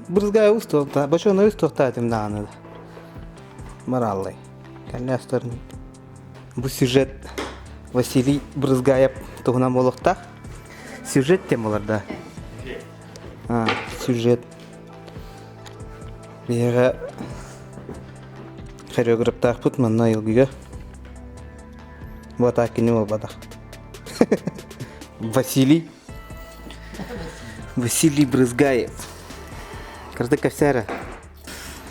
Брызгая устуохта, бочуонай устуохтаатым даҕаны Мораллай. Кэллээстэрин бу сюжет Василий Брызгаев туһунан буолуохтаах. Сюжет тем болар да. А, сюжет. Биһиэхэ хореографтаахпыт манна айылгыга. Бу атаак кини буолбатах. Василий Василий Брызгаев. Кырдык кэпсээрэ.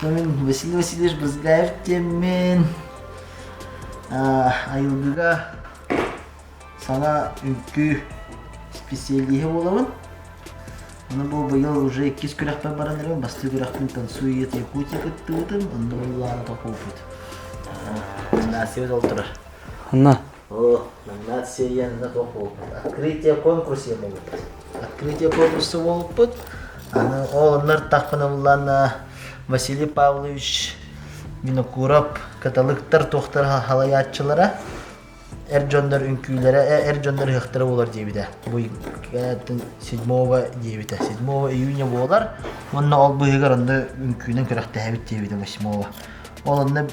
Мин Василий Васильевич Брызгаев диэммин айылгыга саҥа үҥкүү специалиһа буолабын. Ону бу быйыл уже иккис күрэхпэр баран эрэбин. Бастакы күрэхпин «Танцуй это Якутия» кыттыбытым. Онно уоллаана тохууппут. Номинациябыт ол турар. Онно О, номинация диэн туох буолбут? Открытие конкурса буолбут. Открытие конкурса буолбут. Аны ол оннор тахпына буллаан Василий Павлович Винокуров каталыктар туохтар халайааччылара эр дьоннор үҥкүүлэрэ эр дьоннор ыһыахтара буолар диэбитэ. Бу седьмого диэбитэ. Седьмого июня буолар. Уонна ол быыһыгар онно үҥкүүнэн күрэхтэһэбит диэбитэ восьмого. Ол онно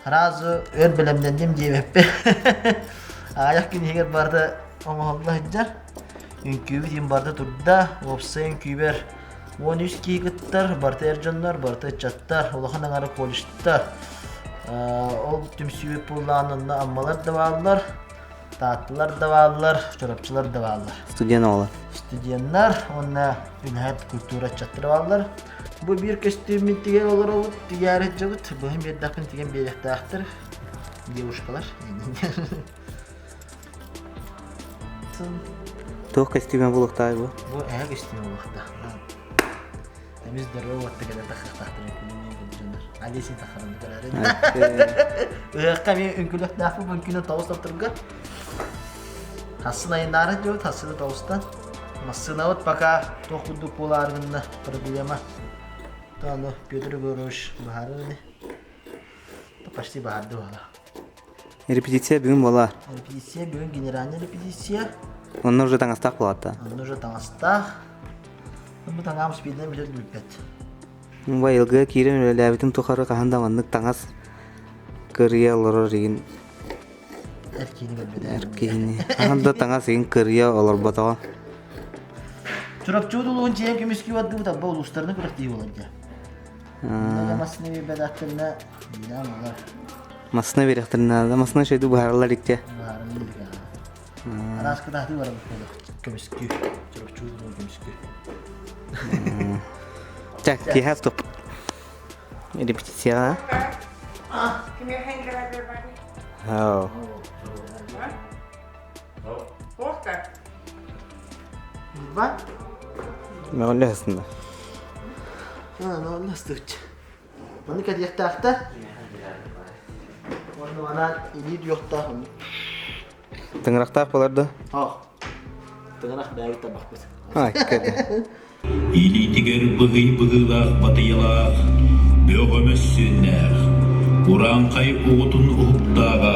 Сразу өр бэлэмнэнним диэбэппин. Аҕыйах күн иһигэр барыта оҥоһулла сылдьар. Үҥкүүбүт иһин барыта турда. Уопсай үҥкүүбэр 13 киһи кыттар, барыта эр дьоннор, барыта ыччаттар, улахан аҥара колледжтар. Ол түмсүүбүт буоллаҕына онно Аммалар да бааллар, Таатталар да бааллар, Чурапчылар да бааллар. Студент оҕолор. Студеннар уонна үлэһит культура ыччаттара бааллар. Бу биир көстүүммүн тигэн олоробут, тигээри сылдьабыт. Быһын биэрдэхпин тигэн биэриэхтээхтэр девушкалар. Туох көстүүмэ буолуохтаах бу? Бу эһэ көстүүмэ буолуохтаах. Эмис здоровый уотта кэлэ тахсыахтаахтар үҥкүүлүүн дьоннор. Алисин таххарынды көрөөрүн. Ыһыахха эмиэ үҥкүүлүөхтээхпит бу үҥкүүнү тоҕус тохторго. Хассын айыннаары диэбит, хассыны тоҕустан. Массыынабыт пока туох курдук буолаары гынна проблема. То аны Петр Егорович быһаарар ини. Почти быһаарды буола. Репетиция бүгүн буола. Репетиция бүгүн генеральная репетиция. Онно уже таҥастаах буолатта. Онно уже таҥастаах. Бу таҥаам спидынан билэр билбэт. Байылга киирэн үлэлээбитим тухары хаһан да маннык таҥас кырыйа олорор игин Эр киһини көрбөтө. Эр киһини. Хаһан да таҥас игин кырыйа олорботоҕо. Чурапчы улууһун чиэн көмүскүү бардыбыт алба улуустарына күрэхтии буолар дьэ. Массыына биэрбэтэхтэринэ биирдээн буолар. Массыына биэрэхтэрин наада. Массыына шойду быһаараллар икке. Быһаараллар илик Араас кытаатыы барабыт буолар. Көмүскүү. Чурапчы улууһун көмүскүү. Так, киһи стоп. Репетицияҕа. Can you hang it up, everybody? Oh. Walker. Ба? Мөҕүллэ сыстында. Мөҕүллэ сыстыбыт. Маны кэтиэхтээхтэр. Уонна манан илии түөхтээх оннук. Тыҥырахтаах болар да? Ох. Тыҥырах бэйэбит табахпыт. Ай, кэдэ. Илиитигэр быһый быһыылаах батыйалаах, бөҕө мөссүөннээх, урааҥхай оҕотун уһуктааҕа,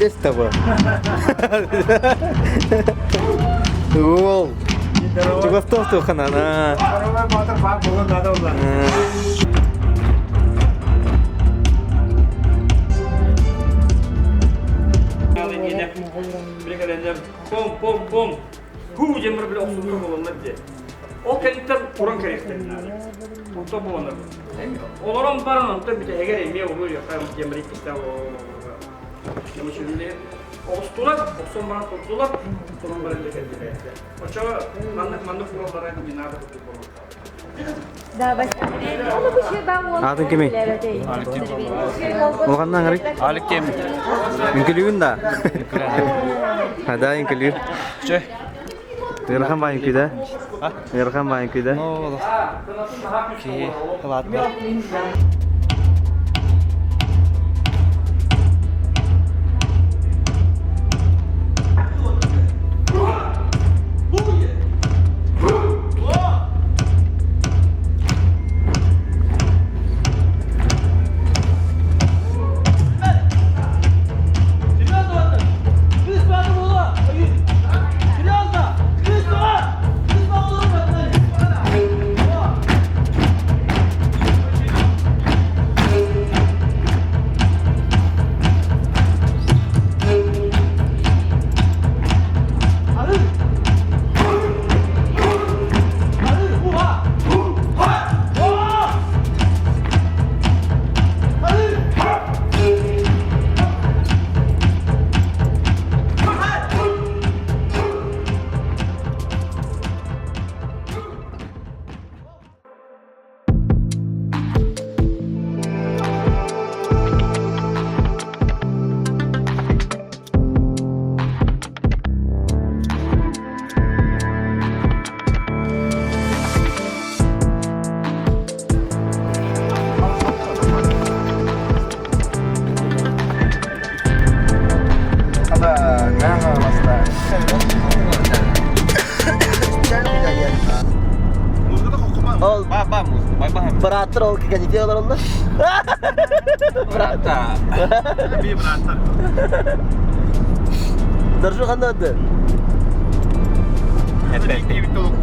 Лес тобой. Уол. Чугастов туханана. Пом пом пом. Хуу диэн били охсуллар буолаллар дии. Ол кэнниттэн туран кэлиэхтэрин наада. Онтон буоланар. Олорон баран онтон бүтэһигэр эмиэ улуу диэн били иккистээх оҕустулар, охсон баран турдулар, туран баран дьэ кэллилэр. Оччоҕо маннык маннык кураллара не надо курдук буолуохтаах. Аатын кимий? Улаханна аңарый? Алик кем? Үҥкүлүүгүн да? Да, үҥкүлүүр. Чэ. Ыарахан баай үҥкүүдэ. Ыарахан баай үҥкүүдэ. Ну, киһи ладно. Бырааттар ол кэнники олороллор. Быраата. Би бырааттар. Доржу ханна öldü?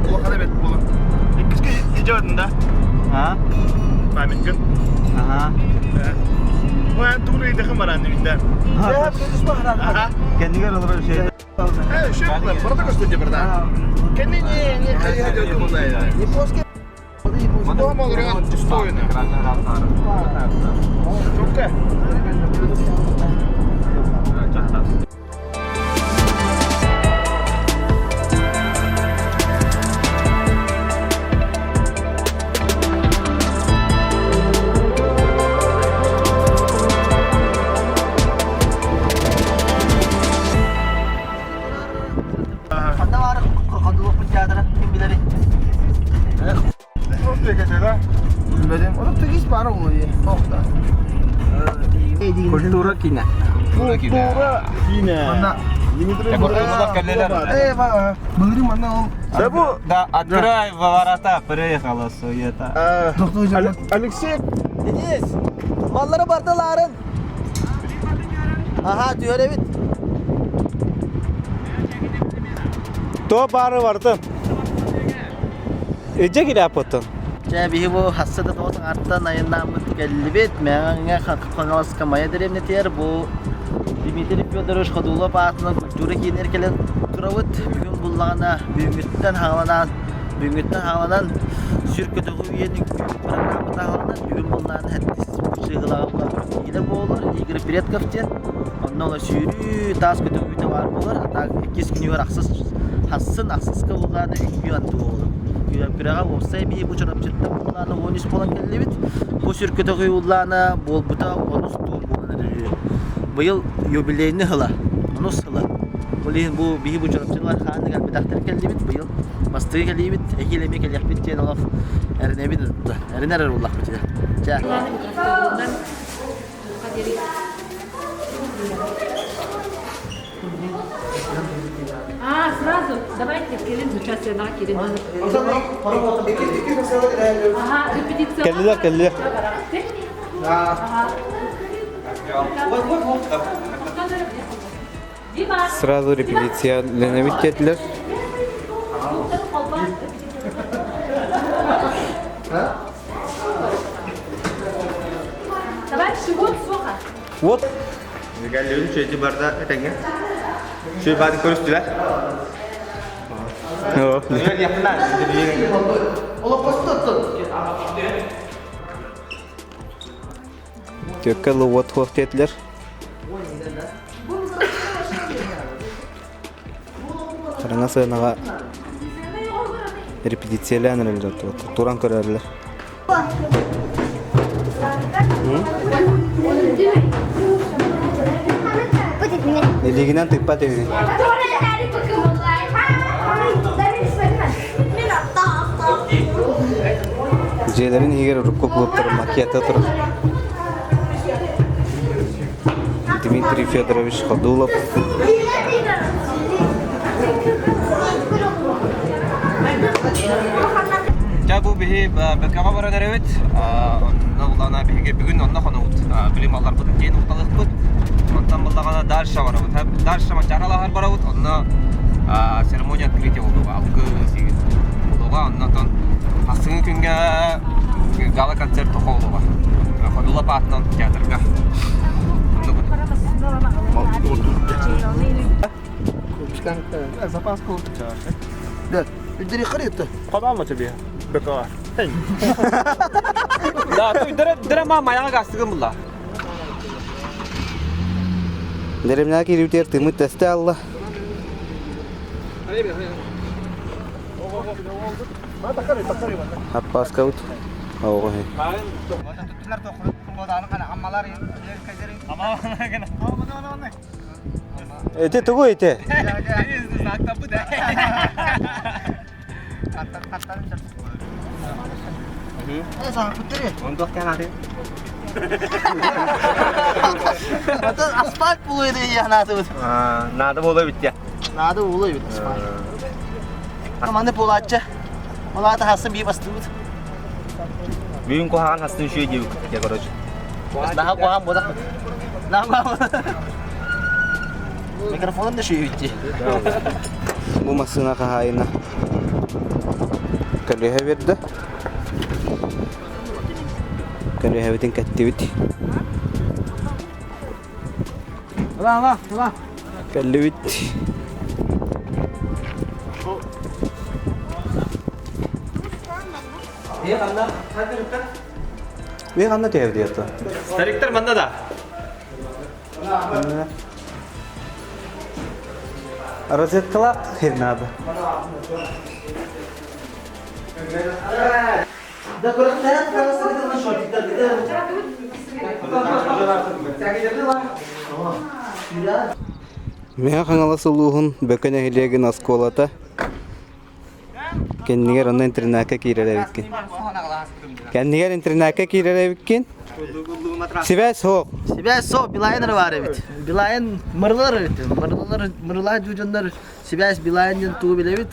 Улахан эбит буолан. Иккиске идет да? А? Памяткын. Ага. Мен тугу идэхэн баран дибитэ. Ага. Кэннигэр олорор şey. Э, шөп барда көстө барда. Кенни не не хайа жок мындай. Дома олорон пустойно. Жокка. Ханна баар ходулукпут театра ким билэрий? Культура киинэ. Культура киинэ. Да бу Да, открывай ворота, приехала суета. Алексей Денис, маллары бардыларын. Аха, түһэр эбит. То бары барды. Эже кире аппытын. Чэ, биһи бу хасса да тоҕус аҥартан айаннааммыт кэллибит. Мэҥэ Хаҥаласка Майа дэриэбинэтигэр бу Дмитрий Федорович Ходулов аатынан культура киинигэр кэлэн турабыт. Бүгүн буллаҕына бүгүҥҥүттэн хаҕаланан бүгүҥҥүттэн хаҕаланан сүр көтөҕүү үйэни программата хаҕаланан бүгүн буллаҕына сэттис чыыһылаҕа буолар киинэ буолар Игорь Предков диэн. Онно ола сүүрүү таас көтөҕүүтэ баар буолар. А так иккис күнүгэр ахсыс хассын ахсыска буллаҕына үҥкүү анды буолар. Күрэҕэ уопсай биһи бу Чурапчыттан буллаҕына 13 буолан кэллибит. Бу сүр көтөҕүү буллаҕына буолбута онус туом буолан эрэр. Быйыл юбилейный сыла, онус сыла. Ол иһин бу биһи бу Чурапчылар хааны кэлбэтэхтэр кэллибит, быйыл бастыы кэлиибит, эһиил эмиэ кэлиэхпит диэн олох эрэнэбин эрэнэр эрэ буоллахпыт ити. Чэ. А, сразу, давайте, Кирин, сейчас я на Кирин. Ага, репетиция. Кэллилэр, кэллилэр. Ага. Дима. Сразу репетиция ленебит диэтилэр. Давай, вот сухо. Вот. Галлион чөйдү барда этэҥҥэ. Чөй баарын көрүстүлэр. Түөккэ луот хуох диэтилэр. Хараҥа сыанаҕа репетициялээн эрэллэр туран көрөрлөр. Илиигинэн тыыппат үһү. Дьиэлэрин иһигэр урукку клубтар макета турар. Дмитрий Федорович Ходулов. Дьэ бу биһи бөкөҕө баран эрэбит. Онно буллаҕына биһиги бүгүн онно хонобут. Били малларбытын тиэйэн укталыахпыт. Онтон буллаҕына дальше барабыт. Дальше Манчааралаһар барабыт. Онно церемония открытия буолуоҕа. Алгы буолуоҕа. Оннотон ахсыҥҥы күҥҥэ гала-концерт тоҕо буолуоҕа. Ходулап аатынан театрга. Запаску. Да, үддери харыйытты. Хабаама тебе. Бөкөҕө. Да, дыра ма маяга гастыгын булла. Дэриэбинэҕэ киирбитигэр тыыммыт тэстэ аалла. Аппааскабыт оҕо Эти тугу эти? Отон асфальт булуйду янаатыбыт. Надо было битте. Наада булуй бит асфальт. Маны буолааччы. Ол аата хассын бии бастыбыт. Бүгүн куһаҕан астын үчүгэй диэбит короче. Наһаа куһаҕан буолар. Наһаа Микрофон да шүйүтти. Бу массыына хаһаайына көлүөһэ биэрдэ. Көлүөһэбитин кэттибит. Ыла, ыла, ыла. Кэллибит. Мен ханна түһэбит диэтэ? Стариктар манна да. Розеткалаах хер надо. Да көрөктөрөн карасыгытын шортиктар Мэҥэ Хаҥалас улууһун Бөкө нэһилиэгин оскуолата кэннигэр онно интернакка киирэр эбиккин. Кэннигэр интернакка киирэр эбиккин. Сибээс суох. Сибээс суох, Билайын эрэ баар эбит. Билайын мырылар эбит. Мырылар, мырылаа дьоннор Сибээс Билайн диэн тугу билэбит.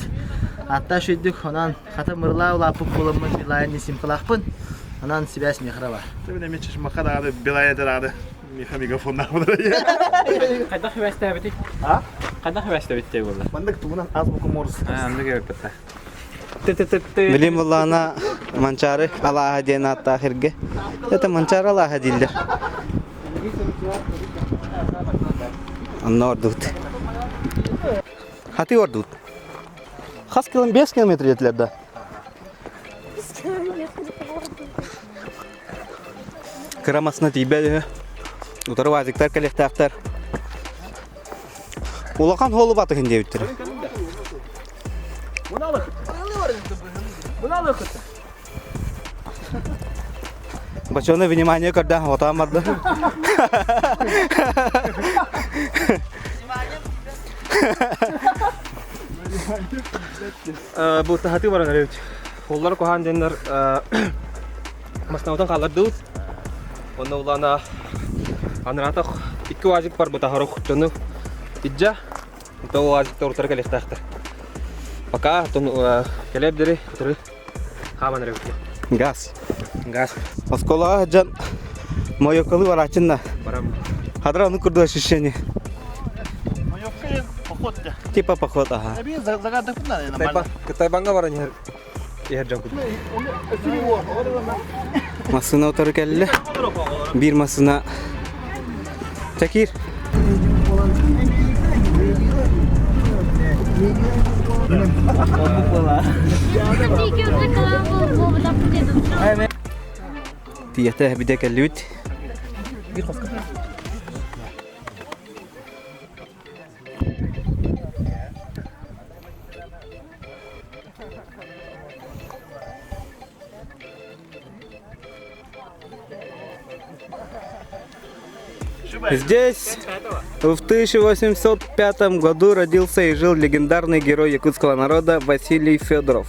Аттаа үчүгүйдүк, онон хата мырылаа улааппыт буоламмын Билайн диэн симпылаахпын. Онон сибээс миэхэ бар. Мен эми чашмака даҕаны Билайн даҕаны миэхэ мегафоннаах Хайдах хибээстээбитий? А? Хайдах хибээстээбиттей буолла? Маннык тугунан азбука Морс. А, оннук эбиппит Билим буллаҕына Манчаары алааһа диэн ааттаах иргэ. Это Манчаары алааһа дииллэр. Онно ордубут. Хаты ордубут. Хас килом 5 километр диэтилэр да? Кыра масына тиийбэт үһү. Утары вазиктар кэлиэхтээхтэр. Улахан холу батыһын диэбиттэр. Бочону внимание көрдөөн хотоон барда. Бу таһаты баран эрэбит. Холлар куһаан диэннэр маснабытын хааллардыбыт. Онно улаана анаратах икки уазик бар бытаһарых дьону иддьа то уазиктар утары кэлиэхтээхтэр. Пока кэлэр диэри утары хааман эрэбит. Газ. Газ. Оскуолаҕа сылдьан мойоколу барааччын да. Барам. Хадра ону курдук ощущение. Моёкка поход Типа поход, ага. Тайбанга баран иһэр иһэр дьон курдук. Массыына утары кэллэ. Биир массыына Чакир. Тиэхтэ бидэ кэллибит. Здесь в 1805 году родился и жил легендарный герой якутского народа Василий Федоров.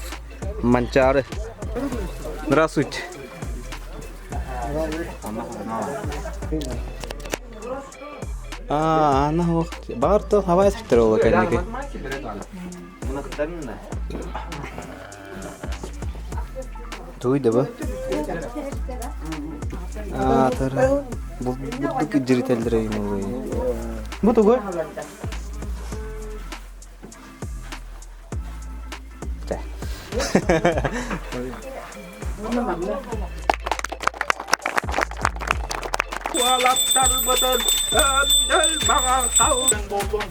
Манчары. Здравствуйте. А, ана Баарто хавай сыптыр ол кэнники. Туй да бу? Аа, тара. Бурдук дьиритэллэрэ Бу тугуй? Уолаттарбытын өндөл баҕар халын боллун.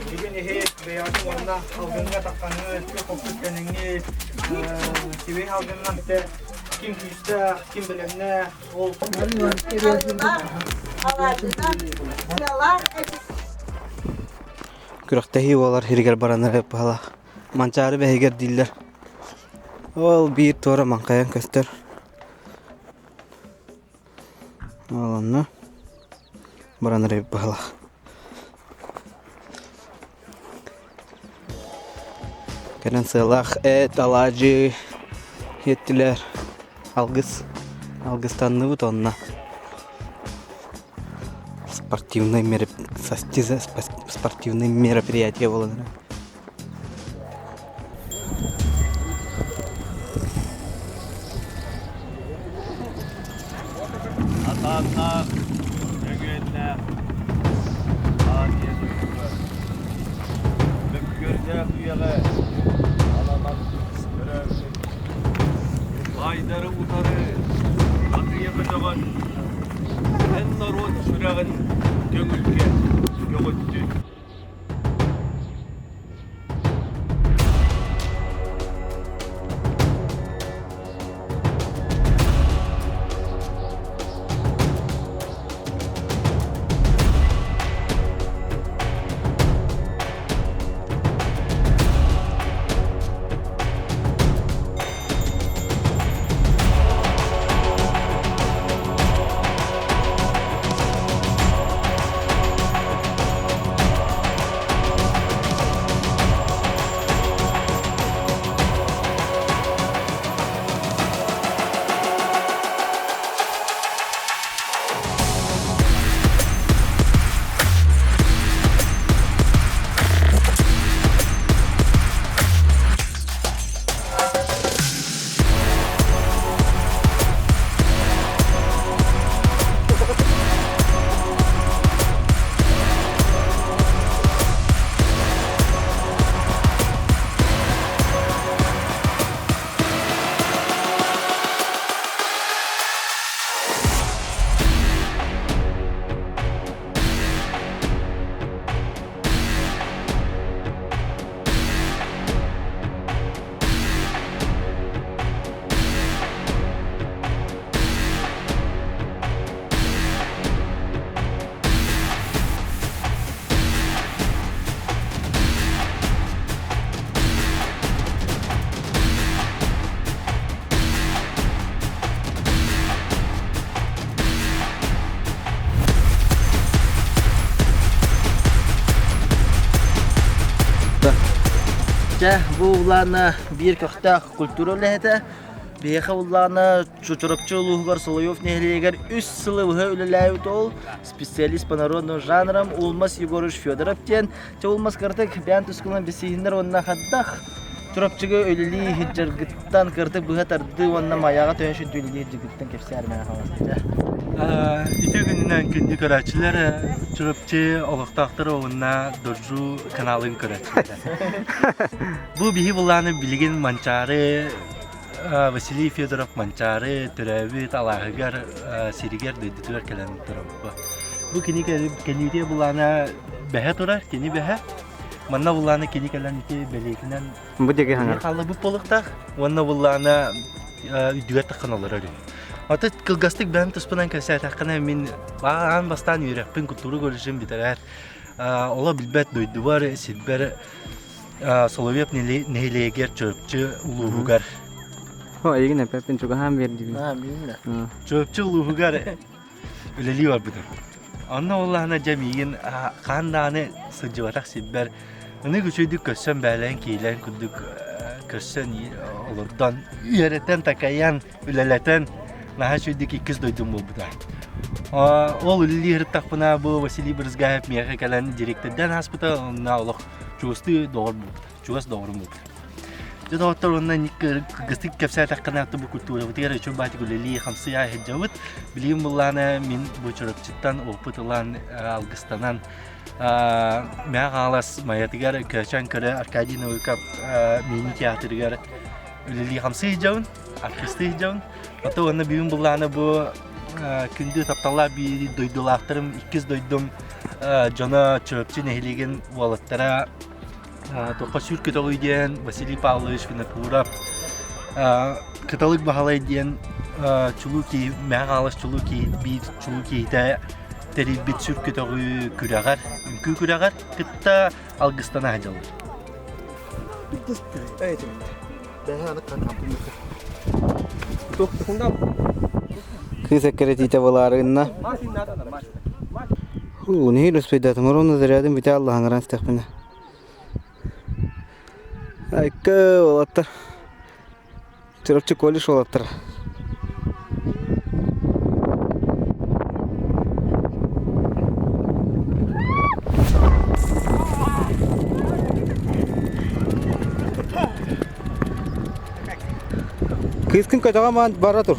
Бүгүн иһи бэйэҕитин уонна алгыҥҥа таххаҥҥыт, хоппут кэнэҥҥит, сибэй алгыннан ким күүстээх, ким бэлэмнээх, ол Күрэхтэһии буолар сиригэр баран эрэ баһылаах. Манчаары бэһигэр дииллэр. Ол биир туора маҥхайан көстөр. Ол онно баран эрэ баһылаах. Кэлэн сыалаах эт, алаадьы иэттилэр. Алгыс алгыстанныбыт онно. Спортивное спортивное мероприятие буолан эрэр. Талааннаах, мөҥүөннээх Азия дойдуга мөккүөрдээх үйэҕэ аламан төрөөбүт баайдары утары батыйа көтөҕөн эн норуот сүрэҕин көҥүлгэ көҕүттүн. Дьэ, бу улаана биир көхтөөх культура үлэһитэ. Биһиэхэ улаана Чурапчы улууһугар Соловьев нэһилиэгэр үс сылы быһа үлэлээбит ол специалист по народным жанрам Улмас Егорович Федоров диэн. Чэ, Улмас кыртык бэйэн тускунан билсиһиннэр уонна хаддах Чурапчыга үлэлии сылдьаргыттан кыртык быһа тардыы уонна Майаҕа төһө сүрдүү үлэлии сылдьаргыттан кэпсээр мэ хааластыча. Ити күнүнэн күндү көрөөччүлэр Чурапчы олохтоохторо уонна Доржу каналын көрөөччүлэр. Бу биһи булааны билигин Манчаары Василий Федоров Манчаары төрөөбүт алааһыгар сиригэр дойдутугар кэлэн турабыт. Бу кини кэлиитэ булаана бэһэ турар, кини бэһэ. Манна булаана кини кэлэн ити бэлиэтинэн Бу диэки хаҥар. Хааллыбыт буолуохтаах. Уонна буллаана үрдүгэр таххан олорор үһү. Аты кылгастык бэйэм туспунан кэпсээтэххинэ мин аан бастаан үөрэхпин культура колледжын бүтэрээт оло билбэт дойдубар сирбэр Соловьев нэһилиэгэр Чурапчы улууһугар О, эйигин эппэппин чугаһаан биэрдибин. Чурапчы улууһугар үлэлии барбытым. Онно буоллаҕына дьэ миигин хаан даҕаны сылдьыбатах сирбэр ынык үчүгэйдик көрсөн бээлээн киилээн курдук көрсөн олордон үөрэтэн такайан үлэлэтэн наһаа үчүгэйдик иккис дойдум буолбута. Ол үлэлии сырыттахпына бу Василий Брызгаев миэхэ кэлэн директордаан ааспыта онно олох чугастыы доҕор буолбута чугас доҕорум буолбута. Дьэ доҕоттор уонна кыргыстык кэпсээтэххинэ бу культурабытыгар үчүгэй баатык үлэлии хамсыы сылдьабыт. Билигин былаана мин бу Чурапчыттан опыт ылан алгыстанан Мэҥэ Хаҥалас Майатыгар Көөчөөн көрө Аркадий Новиков мини театрыгар үлэлии хамсыы сылдьабын, артистыы сылдьабын. Ото уонна бүгүн былаана бу күндү тапталлаах биир дойдулаахтарым, иккис дойдум дьоно Чурапчы нэһилиэгин уолаттара Туохха сүр көтөҕүй диэн Василий Павлович Винокуров Кыталык Баһылай диэн чулуу киһи Мэҥэ Хаҥалас чулуу киһи биир чулуу киһитэ тэрийбит сүр көтөҕүү күрэҕэр үҥкүү күрэҕэр кытта алгыстана сылдьаллар. Кыыс эккирэтиитэ былаарыынна. Хуу, нэһиил успейдатым, ровно зарядым бүтэ аллаһаҥыран истэхпинэ. Айка уолаттар. Чурапчы колледж уолаттара. Кыыскын көтөҕө маан бара тур.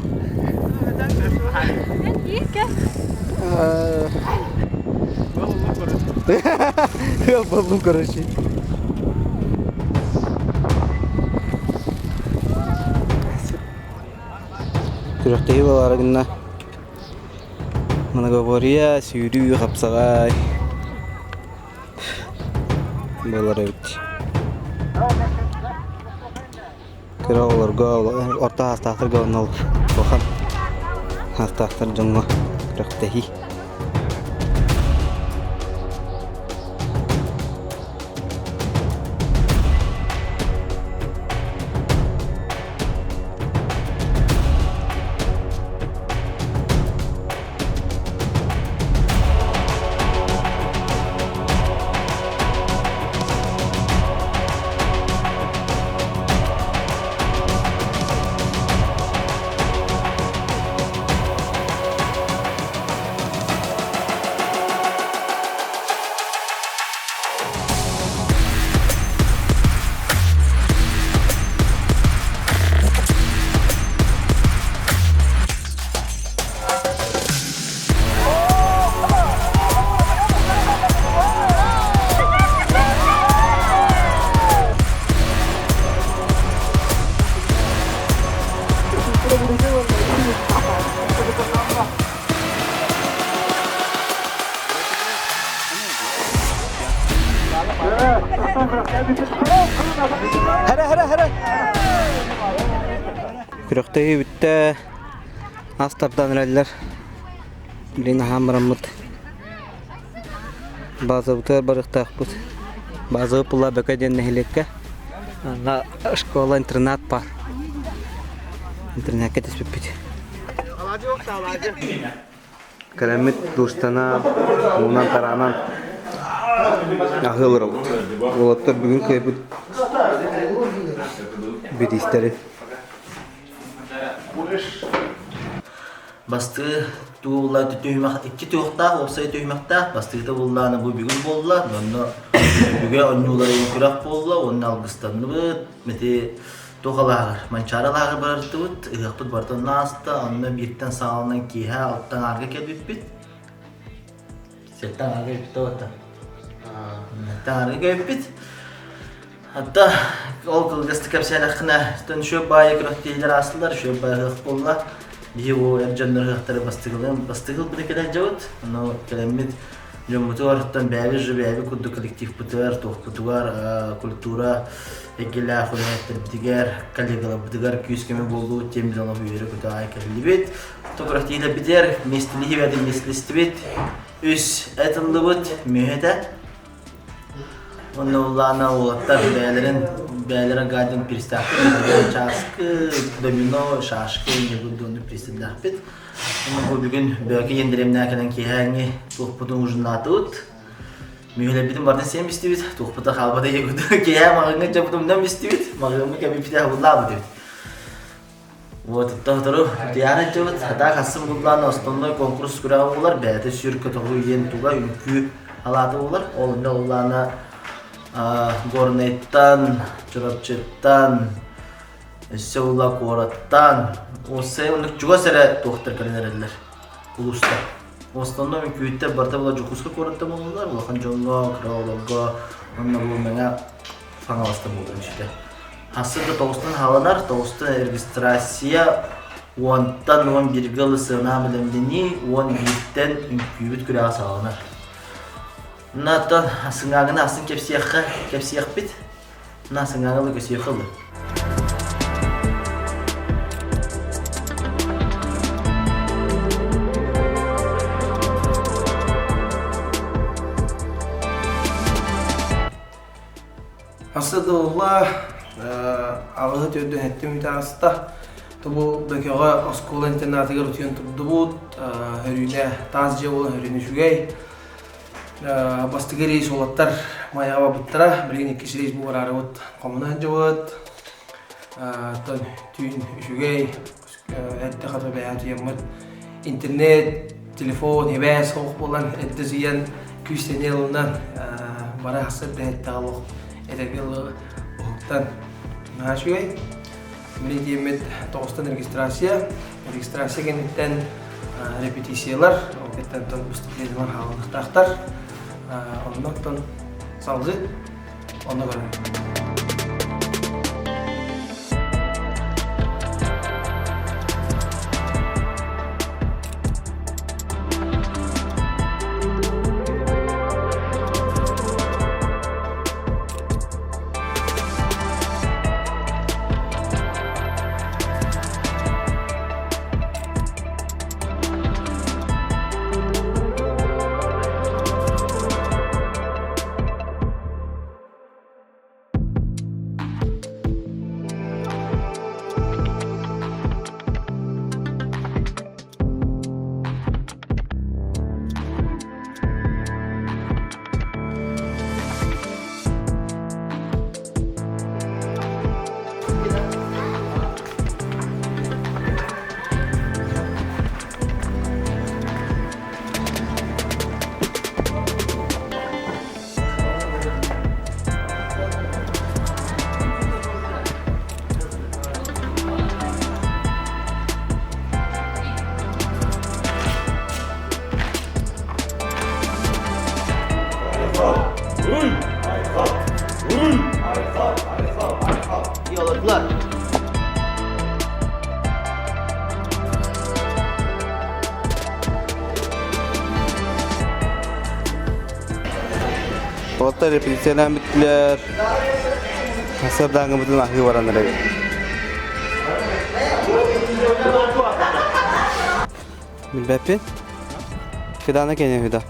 Ыал буоллум, короче. Күрэхтэһии буолаары гынна. Многоборье, сүүрүү, хапсаҕай буолар эбит. Кыра оҕолорго, орто саастаахтарга уонна улахан саастаахтар дьоҥҥо күрэхтэһии. Күрэхтэһии бүттэ. Ас тардан эрэллэр. Билигин аһаан бараммыт. Базабытыгар барыахтаахпыт. Базабыт була Бөкө диэн нэһилиэккэ. Анна школа-интернат баар. Интернакка түспүппүт. Кэлэммит душтана, уунан тараанан аһыы олоробут. Уолаттар бүгүн кыайбыт бириистэри. Бастыы тугулла түһүмэх икки туохтаах уопсай түһүмэхтээх бастыыта буллааны бу бүгүн буолла онно үгэ онньуулары күрэх буолла уонна алгыстанныбыт ити туох алааҕар Манчаары алааҕар барартыбыт ыһыахпыт барытын ааста онно бииртэн саҕаланан киэһэ алтан аарга кэлбиппит сэттэн аарга кэлбит оттон сэттэн аарга кэлбиппит Хатта ол кылгастык кэпсээтэххинэ, үчүгэй баайы күрэхтэһиилэр аастылар, үчүгэй баайы ыһыах буолла. Биһи бу эр дьоннор ыһыахтары бастыгылын бастыгылбыты кэлэн дьабыт. Ону кэлэммит дьоммутугар оттон бэйэбит же бэйэбит курдук коллективпытыгар, туохпутугар, культура эйгэлээх үлэһиттэрбитигэр, коллегаларбытыгар күүс-көмө буоллубут диэн біз олох үөрэ-көтө аҕай кэллибит. То күрэхтэһиилэрбитигэр миэстэлиһи бэйэтин миэстэлэстибит. Үс эт ыллыбыт, мүөһэтэ. Уонна улаана уолаттар бэйэлэрин бэйэлэрэ гаджет приставка чааскы, домино, шашка инньэ приставлаахпыт. Уонна бу бүгүн бөөкө диэн дэриэбинэҕэ кэлэн киэһээҥҥи туохпутун ужиннаатыбыт. Мүһэлэрбитин барытын сиэн бистибит, туохпута хаалбата ийэ киэһээ маҕаҥҥа дьоппутумнан бистибит, маҕаҥҥа кэбиппитэ хабыллаабыт эбит. Вот, сотору утуйаары дьыбыт, хата хассын буллаан основной конкурс күрэҕэ буолар, бэйэтэ сүр көтөҕүү диэн туга үҥкүү халаата буолар. Ол онно улаана Горнайтан, Чурапчыттан, өссө ула куораттан, уоссай оннук чугас эрэ туохтар кэлэн эрэллэр улуустар. Основной үҥкүүттэр барыта була Дьокуускай куораттан буолаллар, улахан дьоҥҥо, кыра оҕолорго, уонна бу Мэҥэ Хаҥаластан буолар үчүгэй. Хассыга тоҕустан хааланар, тоҕустан регистрация, уонтан 11-гэ ылы сыанаан бэлэмнэнии, 11-тэн үҥкүүбүт күрэҕэ саҕаланар. Онтон сыҥааҕыны астын кэпсиэххэ, кэпсиэхпит. На сыҥааҕы ылы көсүөххэ ылы. Асыдылла аҕыһы төрдүн эттим үтааста. Тобу Бөкөҕө оскуола интернатыгар утуйан турдубут. Өрүүнэ таас дьиэ буолан өрүүнэ үчүгэй. Бастакы рейс уолаттар Майаҕа барбыттара. Билигин иккис рейс бу бараарыбыт хомуна сылдьабыт. Оттон түүн үчүгэй, эрдэ хата бэйэ утуйаммыт. Интернет, телефон, эбээс суох буолан эрдэ утуйан күүстэниэ ылынан бара сыр дэһэттэҕэ олох этэргэ дылы уһуктан наһаа үчүгэй. Мин диэммит тоҕустан регистрация, регистрация кэнниттэн репетициялар. Ол кэнниттэн выступлениелар хаалыахтаахтар. Онно оттон салгыы онно көрөбүт. Уолаттар репетициялаан бүттүлэр. Сарсыардааҥҥыбытын аһыы баран эрэбит. Билбэппин. Кыдаана кэнэ үһү да.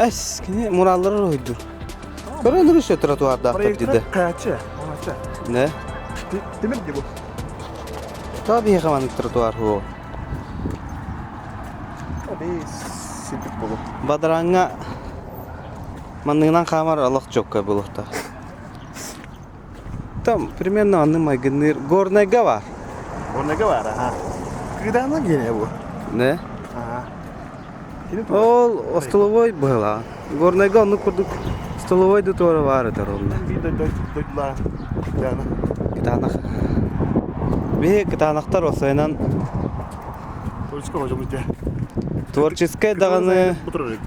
Эс, кини мураллары уруһуйдуур. Көрөн өссө тротуардаахтар диде. Не? Тимир ди бу. Та биһиэхэ маннык тротуар хуо. Сипик болу. Бадараҥҥа манныгынан хаамар олох чокка буолуохтаах. Там примерно оннук майгынныыр Горнайга баар. Горнайга баар, аха. Кыдаана гене бу. Не? Аха. Ол остоловой быһылаан. Горнайга оннук курдук столовой да туора баар этэр онно. Дойдулар Кытаанах. Биһи кытаанахтар осойунан Творческай даҕаны,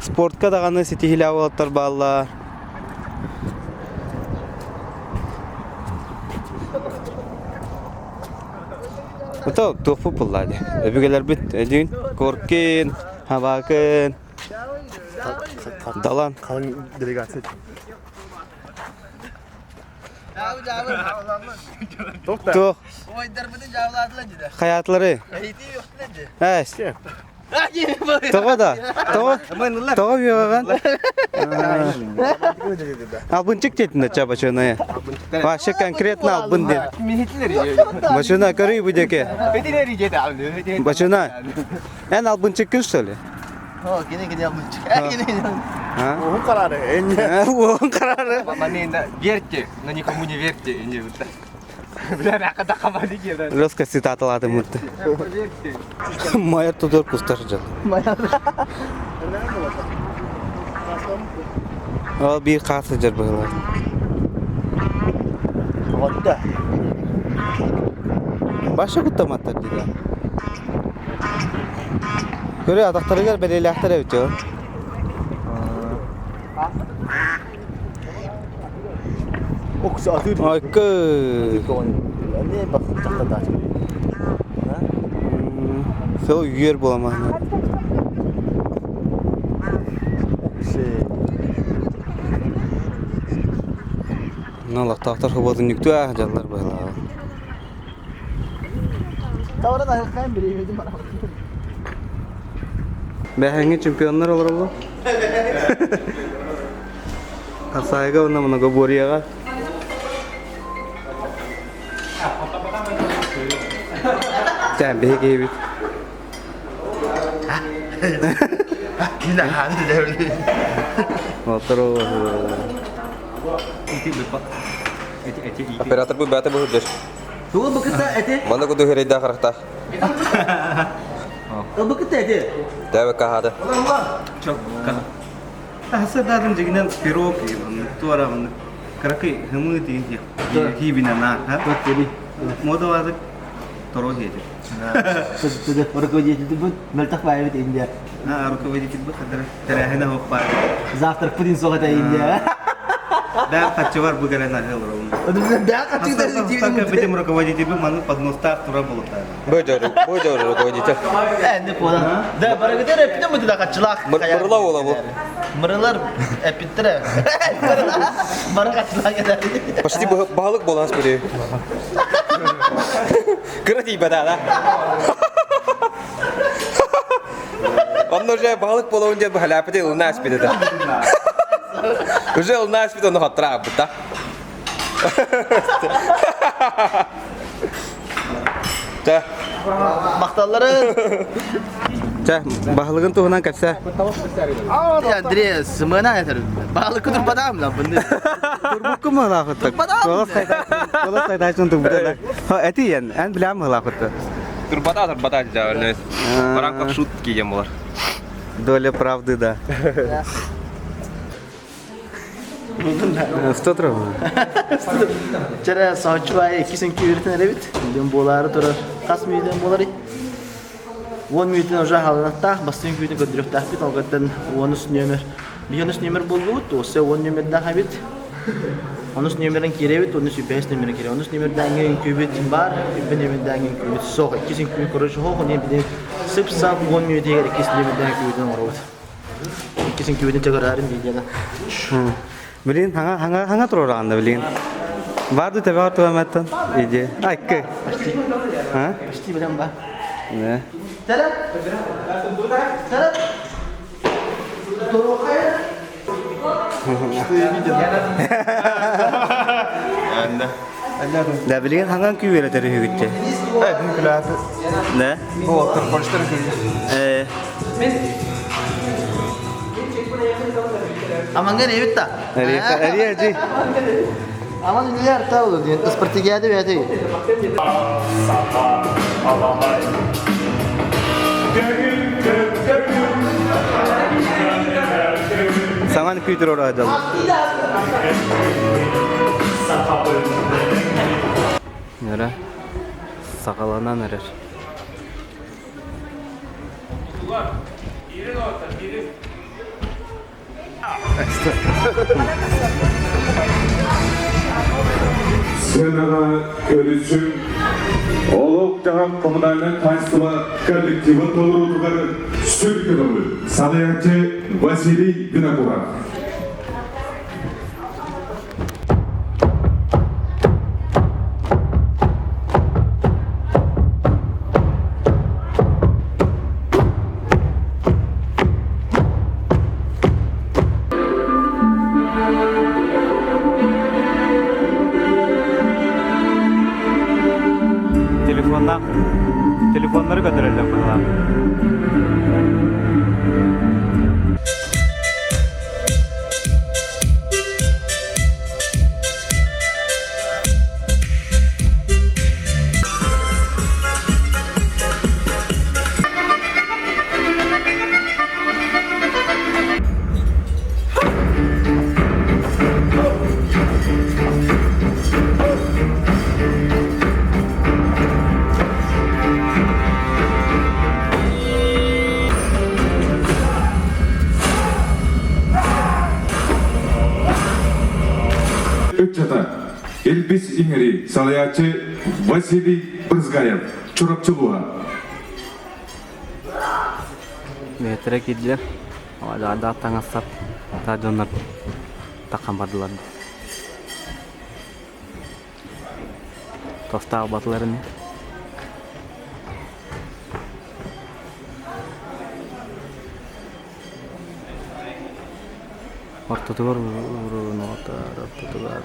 спортка даҕаны ситиһиилээх уолаттар бааллар. Ото туохпут буллаа дии. Өбүгэлэрбит өйдүүн Коркин, Хабакын, Далан. Халыҥ делегация. Туох? Хайаатылары? Эс. Тоҕо да? Тоҕо? Тоҕо үөҕэҕин? Албынчык диэтин да бачыная. Вообще конкретно албын диэн. Бачына көрүй бу диэки. Бачына. Эн албынчыккын что ли? Уһун карары. Уһун карары. Верьте, но никому не верьте. Резко цитаталаатым мытты. Майор тутур кустар жыл. Ол биир хаас сылдьар быһыылаах. Отта. Баша куттаматтар диде. Көрө атахтарыгар бэлиэлээхтэр эбит ол. Ойкы. Сол үйер бола Мына лақтақтар хоботуннукту дьаллар быһылаҕа. Бэһэҥҥи чемпионнар олороллор. Асайга уонна многоборьеҕа. Тэн биһи киһибит. Оператор бу бэйэтэ быһырдыр. Тугу быкыта эти? Манна куду херейдэ харахтаах. Быкыта эти? Тэбэ каһаады. Сырдаатын дьигинэн пирог туора кыракый хымыы тиин хиибинэн аа. Модалаадык. Торо диэтим. Руководитель бут мөлтөх баайбыт Индия. Руководитель бут тэрээһинэ хоп баар. Завтрак путин соҕа Индия. Да, хаччыбар бу кэлэн аһыл олоробун. Да, хаччы битим руководитель бу маны подностаах тура болута. Бу дьор руководитель. Не понял. Да, барыгытар эппитим бу да хаччылаах. Мырыла буола бу. Мырылар эппиттэрэ. Бары хаччылаах этэ. Почти баһылык буолан спири. Кыра тиийбэтэ да. Онно уже баһылык буолуон диэн баһаляпыты ылына аспит этэ. Уже ылына аспит ону хоттура ааппыта. Чэ. Махталлары. Чэ, баһылыгын туһунан кэпсээ. Андрей, сымына этер. Баһылык турбатаам да бынды. Турбукку мылаахыттык. Голос сайдачын турбута. Эти эн билэм мылаахытты. Турбата турбата дьэ, в рамках шутки диэн болар. Доля правды, да. Что трогал? Чара соһуччу иккисин күүрүтэн эрэбит. Дьон буолаары турар. Хас мүнүүтэн буоларый? 10 мүнүүтэн уже халынаттаах, бастыҥ күүтүн көрдөрүөхтээхпит. Ол онус нүөмэр. Биһи онус нүөмэр буоллубут, уосса 10 нүөмэрдээх эбит. Онус нүөмэрин киирэбит, онус үбэһис нүөмэрин киирэ. Онус нүөмэрдээҥҥэ үҥкүүбүт баар, үбэ нүөмэрдээҥҥэ үҥкүүбүт суох. Иккис үҥкүү короче хоох, онон билин сып-сап 10 мүнүүтүгэр иккис нүөмэрдээх үҥкүүбүтүн оҥоробут. Иккис үҥкүүбүтүн чагыраарым видеода. Билин хаҥа хаҥа хаҥа туруораҕын да билин. Барды тэбэҕэр туһаматтан иди. Айкы. А? Почти билем ба. Не. Тара. Тара. Что я видел? Да билин хаҥан күүрэтэр үһүгүттэ. Да? Э. Аманган эбит та. Эрия жи. Аман үлелер та olur diyen. Спартакиада бәти. Саҥан күүтүр ораадал. Нөрө саҕаланан эрэр. Сценаҕа көрүсүҥ олох-дьаһах коммунальнай хаһаайыстыба коллектива толоруутугар сүр көмөбүл салайааччы Василий Винокуров. Телефонна телефоннары көтөрөллөр быһалаах. Ыччата Илбис Иҥэри салайааччы Василий Брызгаев Чурапчылуга. Бэйэтэрэ киирдилэр. Адаах таҥассап та дьоннор таххан бардылар. Тостаах батыларын Ортотугар уруунуотар, ортотугар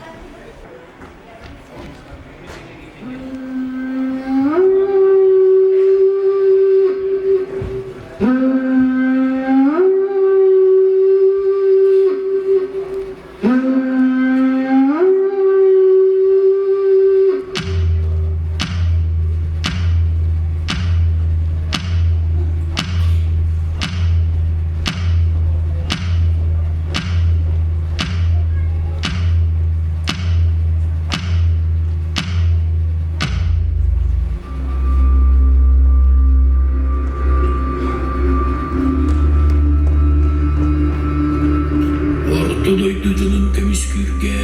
Дойду дьонун көмүскүүргэ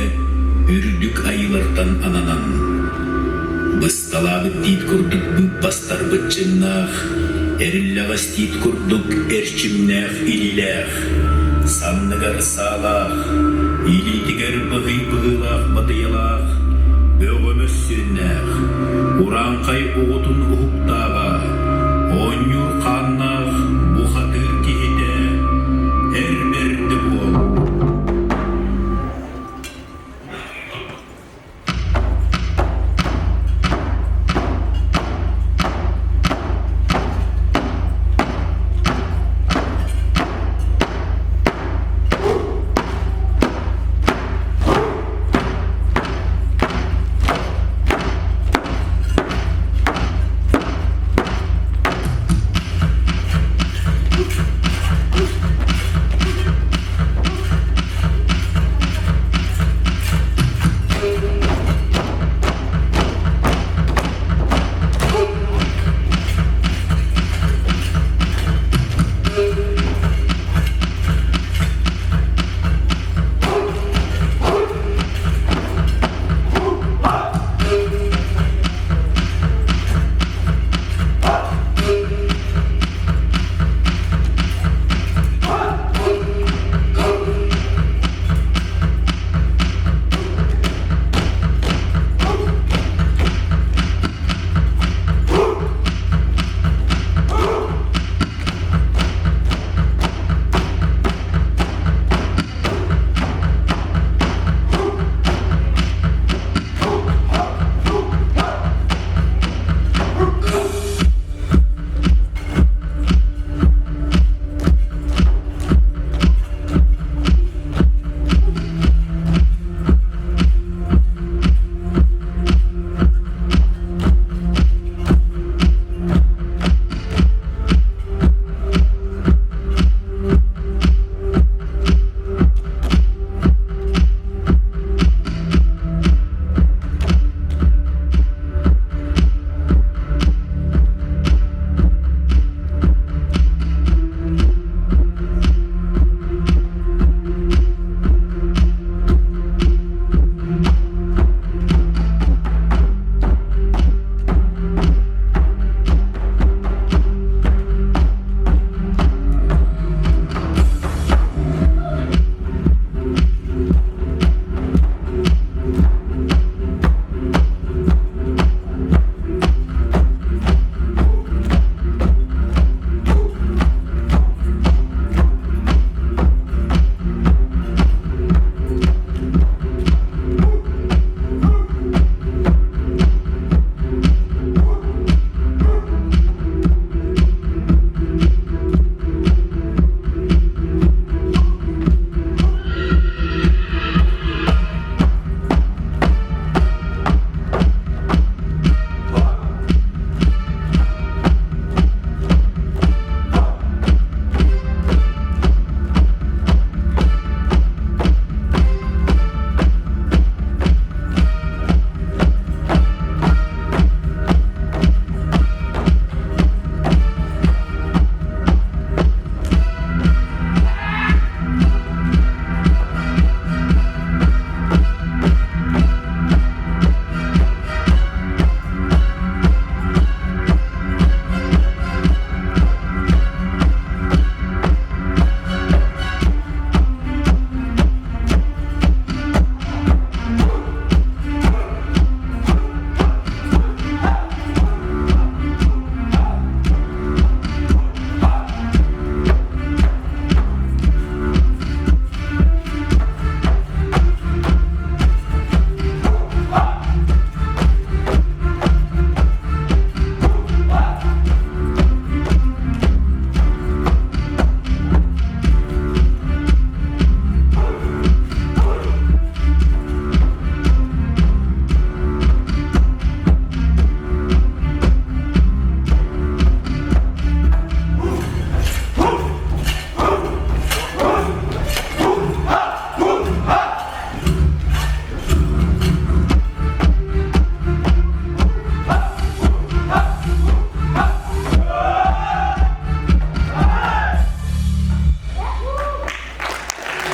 үрдүк айыылартан ананан, бысталаабыт тиит курдук быыппастарбыт чыҥнаах, эриллэҕэс тиит курдук эрчимнээх илиилээх, санныгар саалаах, илиитигэр быһый быһыылаах батыйалаах, бөҕө мөссүөннээх, урааҥхай оҕотун уһуктааҕа, оонньуур хааннаах бухатыыр киһитэ эр бэрдэ буол.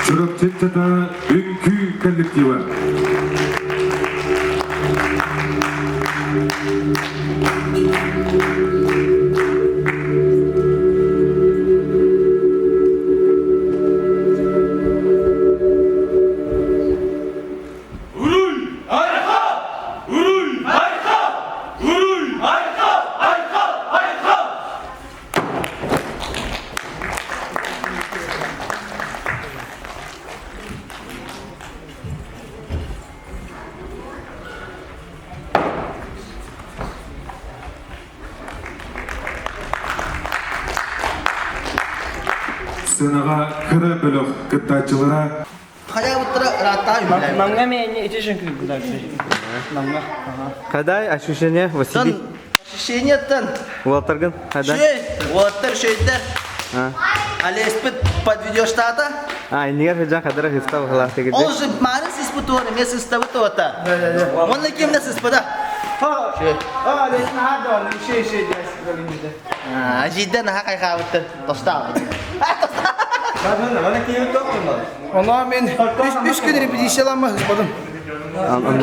Чурапчыччата үҥкүү коллектива. Уруй! Айхал! Уруй! Айхал! Уруй! Айхал! Айхал! Айхал! Сыанаҕа кыра бөлөх кыттааччылара Хайабыттара ырааттаа үбүлээбит. Манга мені ити жөнкүлгүлэр. Манга. Хадай ощущение, Василий? Ощущениеттан. Уолаттаргын хадай? Шөй, уолаттар шөйдер. Алеспит подведешь штата. А, иннигер хыджан хадара хыста бахалаах тегирде. Ол же марын сыспыт уоны, мен сыстабыт уота. Онна кимне сыспыда? Жидден аха кайхаабыттыр. Тостаабыт. Оноо мен үс күн репетицияланма сыспадым.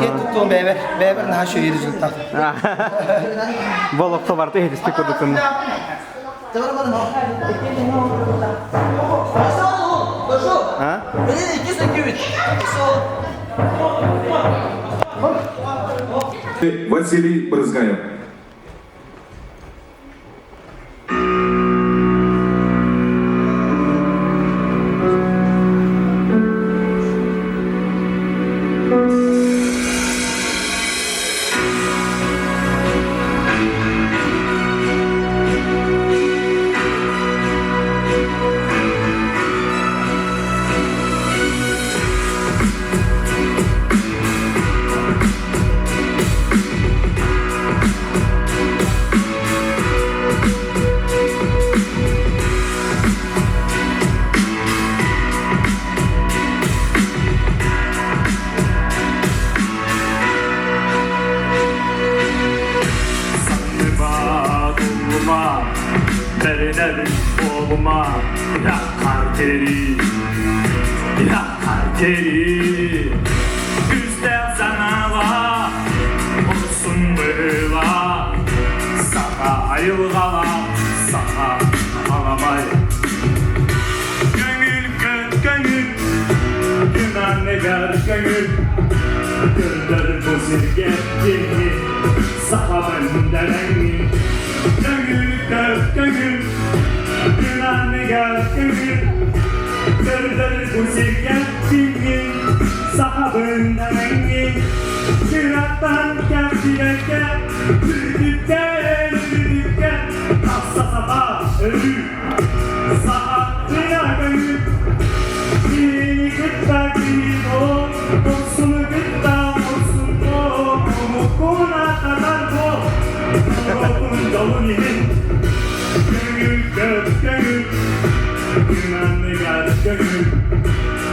Кет туттуом бэйбэр, бэйбэр наһаа үчүгэй результат. Болокто барты хетисти курдукун. А? Василий Брызгаев. Санныба бэринэбин буолума, Якар якар тери, Күстээх санаала, Хорсун быһыыла, Саха айылҕала, саха аламай. Көҥүл көт көҥүл, күн анныгар көҥүл, Көрдөр бу сиргэ кини, саха бэндэрэҥҥин. Көҥүл көт көҥүл, күн анныгар көҥүл, Көрдөр бу сиргэ кини, саха бэндэрэҥҥин. Кыраттан кэпсибэккэ, үрдүктэн үрдүккэ, тахса сатаа өрүү. Саха тыа көҥүл, киһини кытта киһи буол, Хорсуну кытта хорсун буол, омуккун ааттатар буол, норуотун дьолун иһин. Көҥүл көт көҥүл, күн анныгар көҥүл,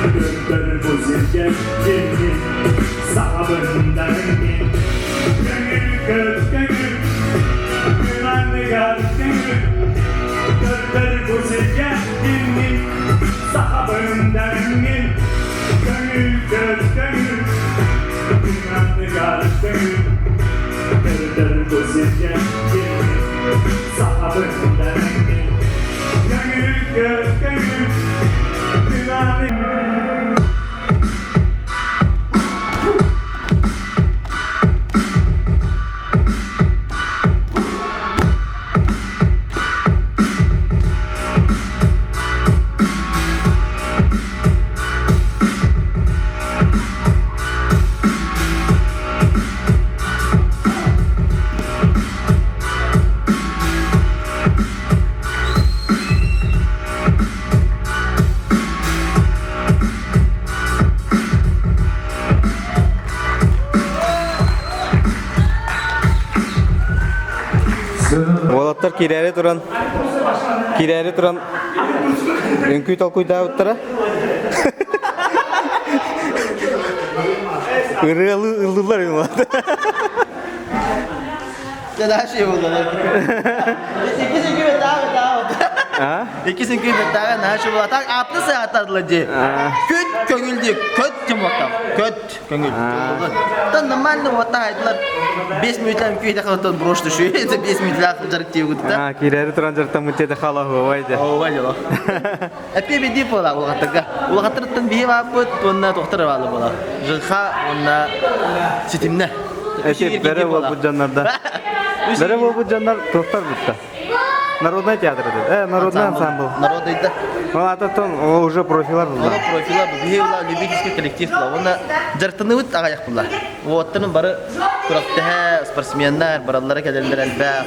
Көрдөр бу сиргэ кини, сахабын дарыҥҥын. Көҥүл көт көҥүл, күн анныгар көҥүл, Көрдөр бу сиргэ кини, сахабын дарыҥҥын. Көҥүл көт көҥүл, күн анныгар көҥүл, Көрдөр бу сиргэ кини, сахабын дарыҥҥын. Көҥүл көт көҥүл, күн анныгар Уолаттар киирээри туран киирээри туран үҥкүү толкуйдаабыттара. Ырыалы ыллылар Дальше его. Иккис үҥкүү бэртээҕэ наһаа үчүгэй буолла. Так аапты саатардылар дии. Көт көҥүл дии. Көт диэн буолтам. Көт көҥүл. Тон нормально вот айдылар. 5 минутлар үҥкүү иһитэ халаттан брошь түшүү. 5 минутлар жарык тиэгутта. Киирэри туран жарыктаммыт диэти халаһуобай де. Оба дьоло. Эппи биди буола улахаттарга. Улахаттарыттан биһи бааппыт уонна тохтор баалы буола. ЖХ уонна ситимне. Эти бэрэ буолбут дьоннорда. Бэрэ буолбут дьоннор туохтар бутта. Народный театр это. Народный ансамбль. Народный да. Ну, а то уже профилар был. Ол профила биһи була любительский коллектив була. Уонна дьарыктаныбыт аҕайах була. Уоттарын бары күрэхтэһэ спортсменнар бараллара кэлэллэр элбэх.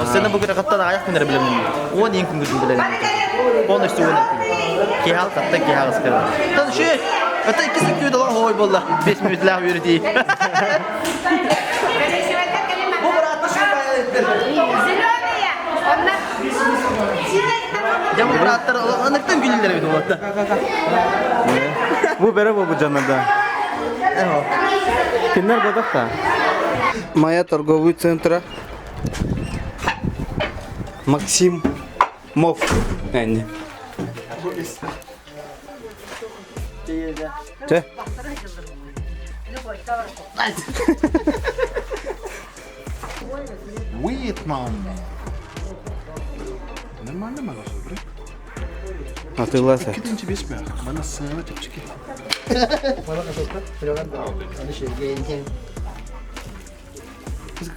Сцена бу күрэхтэн аҕайах күннэр билэммит. Уон иин күнгүтүн билэммит. Полностью уон күн. Киһал катта киһал ыскар. Тан ши Это икки секунд ой болла. 5 минутлах үөрэтии. Бу быраатта Дьэ бу бырааттар аныктан күлүллэр эбит уолатта. Бу бэрэ буолбут дьоннорда. Кинилэр бодох да. Моя торговый центра Максим Мов. Энни. Чэ. Вьетнам. Нормально магазин, бре. Атыыласа. Иккитинчи бес мэ. Мана сыана чэпчэки.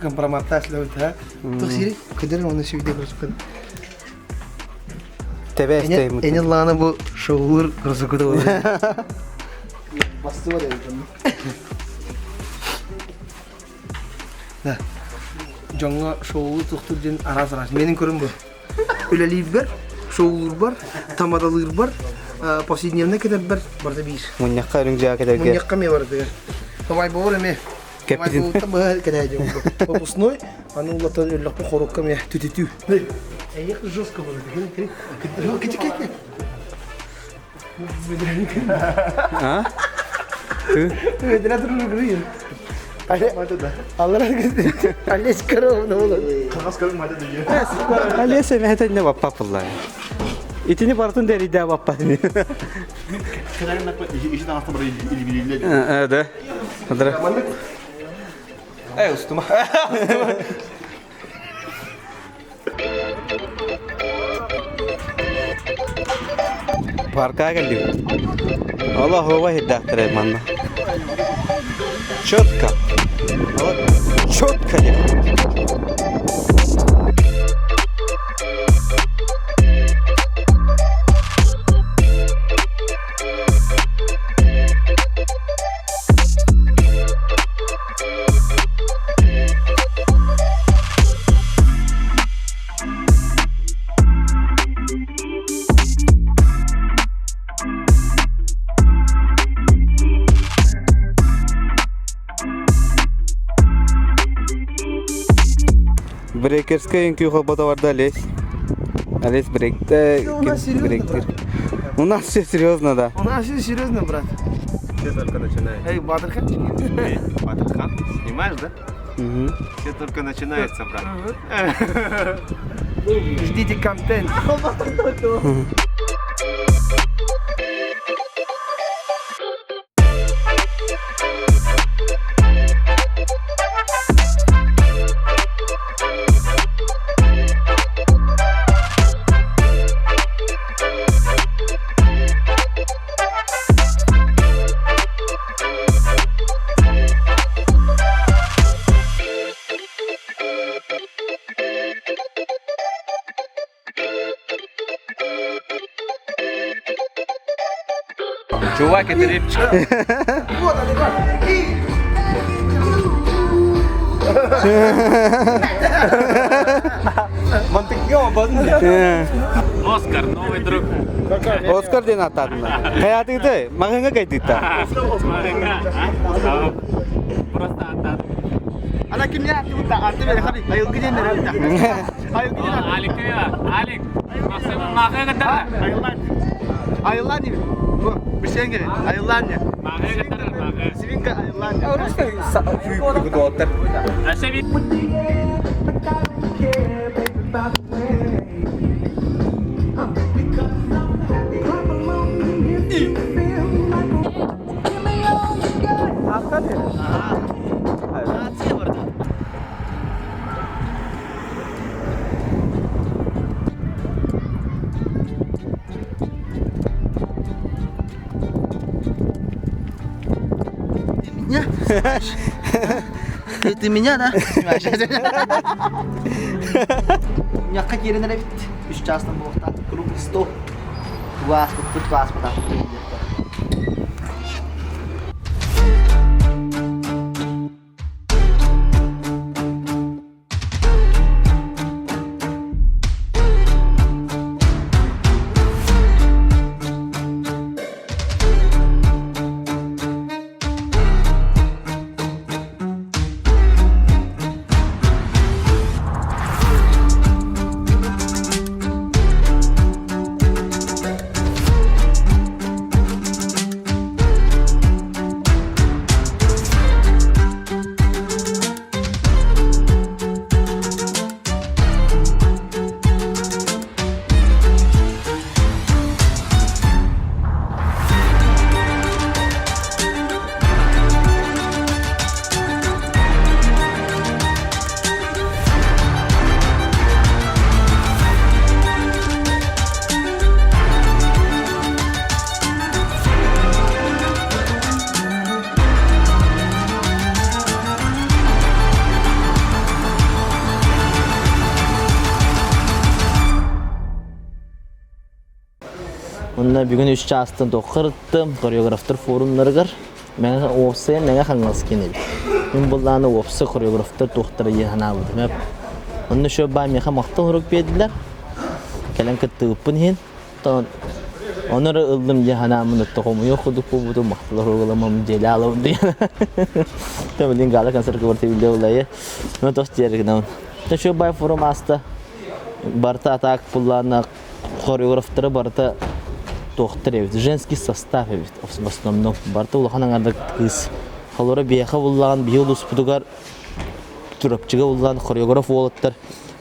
Компроматтаас лэбит Тохсири кыдыр оны сүйде көрсүккүн. Тэбэ Эни лаана бу шоулур көрсүккү Бастыба дедим. Да. Дьоҥҥо шоулуу тохтуур диэн араас-араас. Менин көрүм бу. Үлэлиирбэр, шоулуурбар, тамадалыырбар, повседневный кэтэрбэр барыта биир. Мунньахха үрүҥ дьаа кэтэргэ. Мунньахха эмиэ барытыгар. Томай буолар эмиэ. Кэппитин. Быһа кэтээдьим. Выпускной, аны улатан өллөхпү хорукка эмиэ түтүтүү. Эйиэх жестко было. Кити-кити. А? Олеся мэхэтэнне баппапылла. Итини бартын дэридэ баппатыны. Да. Эй, устума. Паркаҕа кэллибит. Олох оһуоба иһирдээхтэрэ манна. Четко. Четко диэх. Брейкерскэй үҥкүү холбото барда Олесь. Олесь брейкте брейктир. У нас все серьезно, да. У нас все серьезно, брат. Все только начинается. Эй, Батырхан. Батырхан, снимаешь, да? Угу. Все только начинается, брат. Ждите контент. Чувак, это репчик. Вот, Олег. Оскар, новый друг. Оскар диэн ааттаатына. Хайаатыгытай? Маҕаҥҥа кайдыытта. Просто аттаат. Ана кимне аттыбытта? Атты бери хаби. Айылгы диэн Айылгы диэн. Алик, Алик. Максимум махыга кытара. Айыллан. Айыллан диби. Бу, бишен келе. Айыллан не. Махыга кытара, махыга. Свинка айыллан. Әсәби. меня? Ты, ты меня, да? Снимаешь? Мунньахха киирэн эрэбит. Үс чаастан буолуохтаах. Круглый стол. Кылааспыт, кылааспыт Онно бүгүн үс чаастан тоххарыттым хореографтар форумнарыгар Мэҥэ уопсайа Мэҥэ Хаҥалас киэнэбит. Мин буллааны уопсай хореографтар туохтара дии санаабытым. Онно еще баа миэхэ махтал сурук биэрдилэр. Кэлэн кыттыбыппын иһин. Ону эрэ ыллым дии санааммын отто хомуйуох курдук буолбутум махтал сурук дьиэлээ алабын диэн. Билин гала концертка барта биллэ улайы. Ну тос диэргинэн. Еще бай форум ааста. Барта атаак буллаана хореографтара барыта туохтар эбит, женский состав эбит в основном. Барыта улахан аҥардак кыыс. Холоро биэхэ буллаҕын биһи улууспутугар Чурапчыга буллаан хореограф уолаттар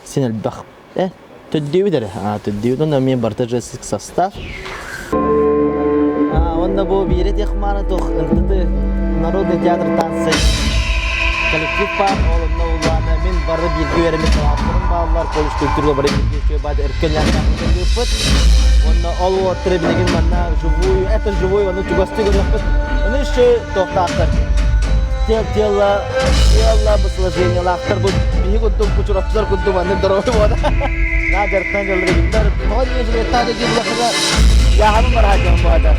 син элбэх. Э, төддүүбүт эрэ. А, төддүүбүт онно эмиэ барыта женский состав. А, онно бу биирэ техмара туох ынтыты народный театр танцы коллектив бар, ол онно улаана мин бары бииргэ үөрэммит талааттарым бааллар, колледж культурга бары бииргэ үчүгэй баады эркэллээх Уонна ол уоттары билигин манна живую, это живую, ону чугастыы көрүөхпүт. Ону еще туохтаахтар. Тел тело, тело сложениялаахтар бу биһи курдук кучурапчылар курдук маннык здоровый буола. На дьарыктан дьаллар тоҕо диэн таада дии булахыга яхабын бараха дьон буата.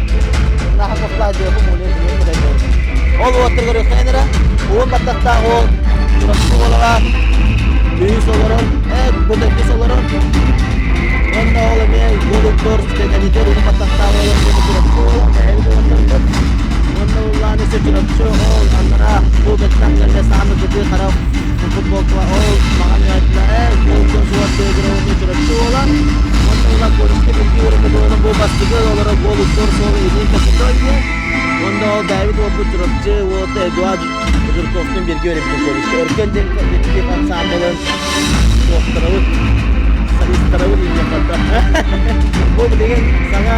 Наха кофлаа дьыапы муле Ол уоттар көрүөххэ эрэ уон баттахтаах уол чурапчы уолаҕа үһүс олорор, бу төрдүс олорор. Уонна ол эмиэ голубтор, кэнэнитэр уһун баттахтаах уолар чурапчы уола, эһэбит уолаттарбыт. Уонна улаан өссө чурапчы ол аннараа бу бэттаҥҥа саамы кытыы хара футболка ол маҕан ээ голубтор суот тыгыра уонна чурапчы уола. Уонна ула колледжка бирги урамы бу бастыгы олоро голубтор суол илин капиталия. Уонна ол бэйэбит уолбут Чурапчы уота Эдуард Жирковтун бииргэ үөрэппит колледжка Өркөн диэн коллектив ансаамбылын туохтарабыт, солистарабыт инньэ Бу билигин саҥа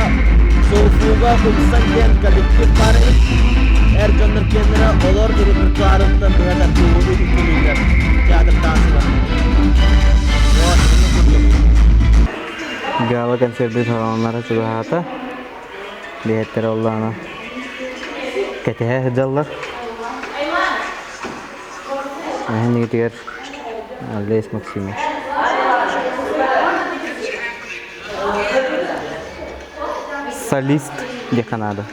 Соуфуга Умсан диэн коллектив баар эбит. Эр дьоннор киэннэрэ олор репертуарыттан быһа тардыылыы үҥкүүлүүллэр театр танцыгар. Вот, Гала концерты саҕаланара чугаһаата. Биһэттэрэ оллаана кэтэһэ сылдьаллар. Эһэнигитигэр Олесь Максимович. Солист диэххэ наада.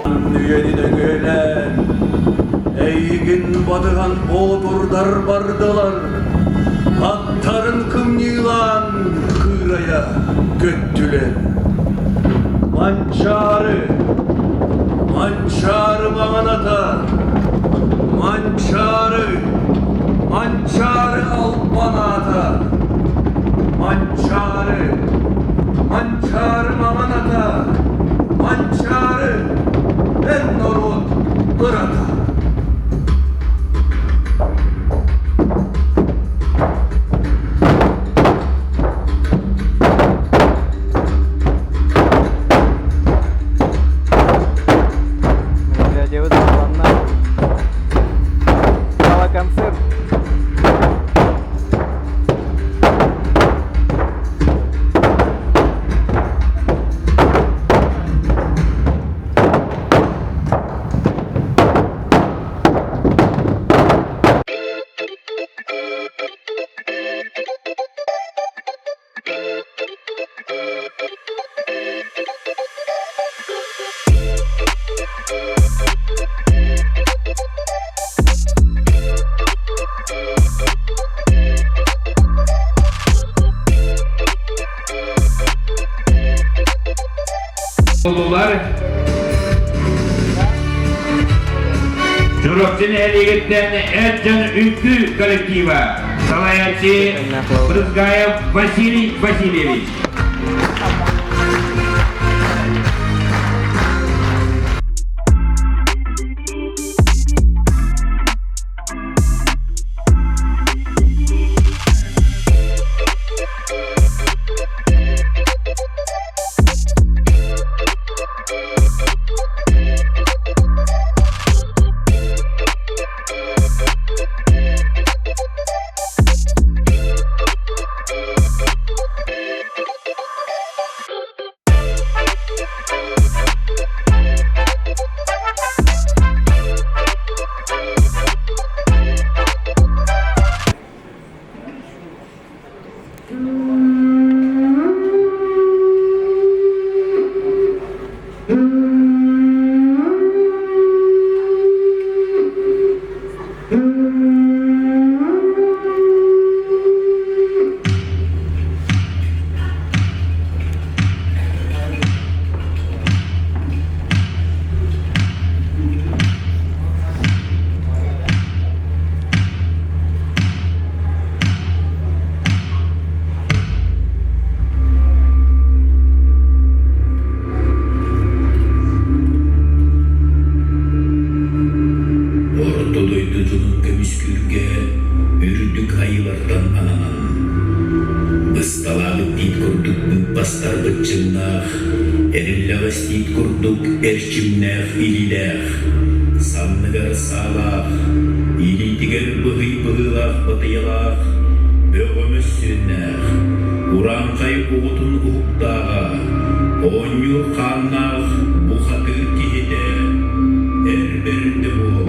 Үйэнин өҥүөлээн, эйигин батыһан боотурдар бардылар, аттарын кымньыылаан кыырайа көттүлэр. Манчаары, Манчаары маҥаната, Манчаары, Манчаары албан аата, Манчаары, Манчаары маҥаната, Манчаары, эн норуот ырата. Мероприятиебыт саҕаланна. Гала-концерт. Улулар Чурапчы нэһилиэгиттэн эр дьон үҥкүү коллектива салайааччы Брызгаев Василий Васильевич. Орто дойду дьонун көмүскүүргэ үрдүк айыылартан ананан, бысталаабыт тиит курдук быыппастар быччыҥнаах, эриллэҕэс тиит курдук эрчимнээх илиилээх, санныгар саалаах, илиитигэр быһый быһыылаах батыйалаах, бөҕө мөссүөннээх, урааҥхай оҕотун уһуктааҕа, оонньуур хааннаах бухатыыр киһитэ эр бэрдэ буол.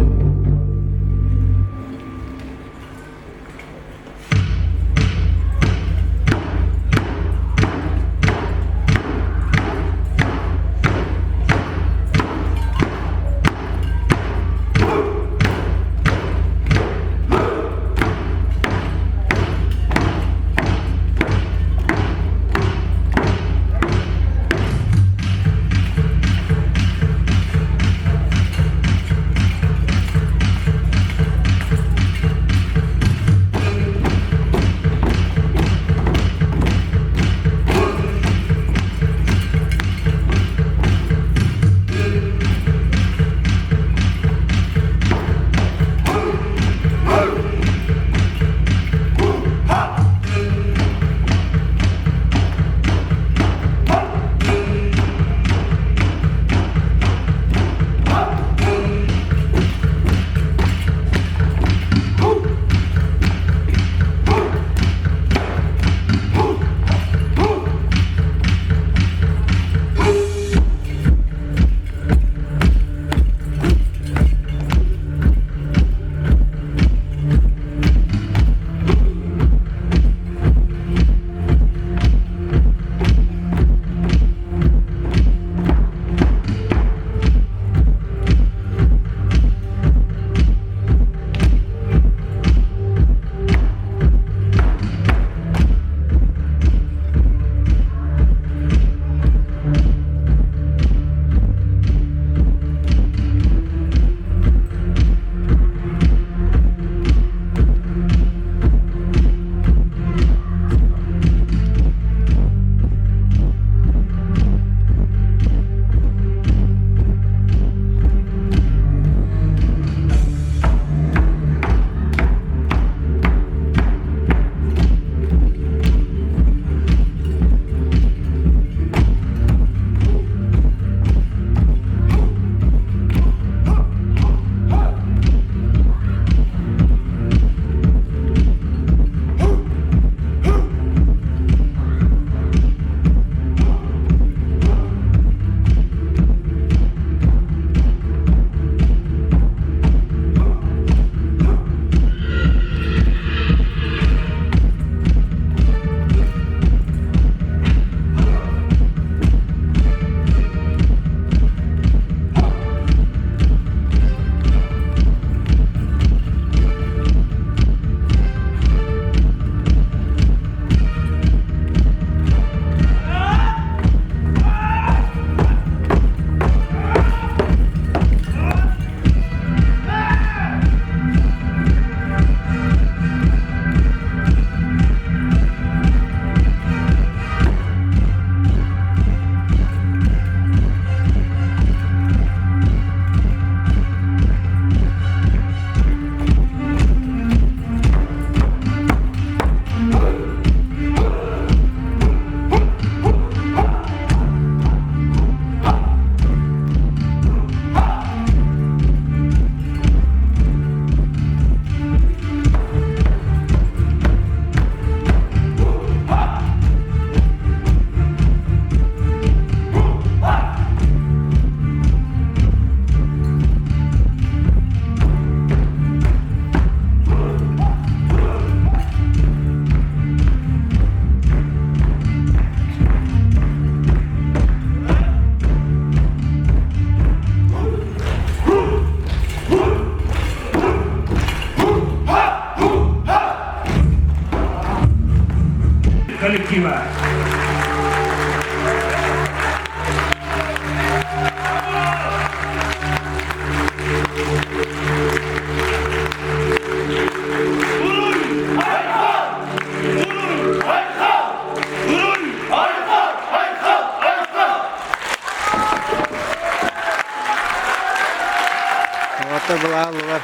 Уолаттар былааллылар.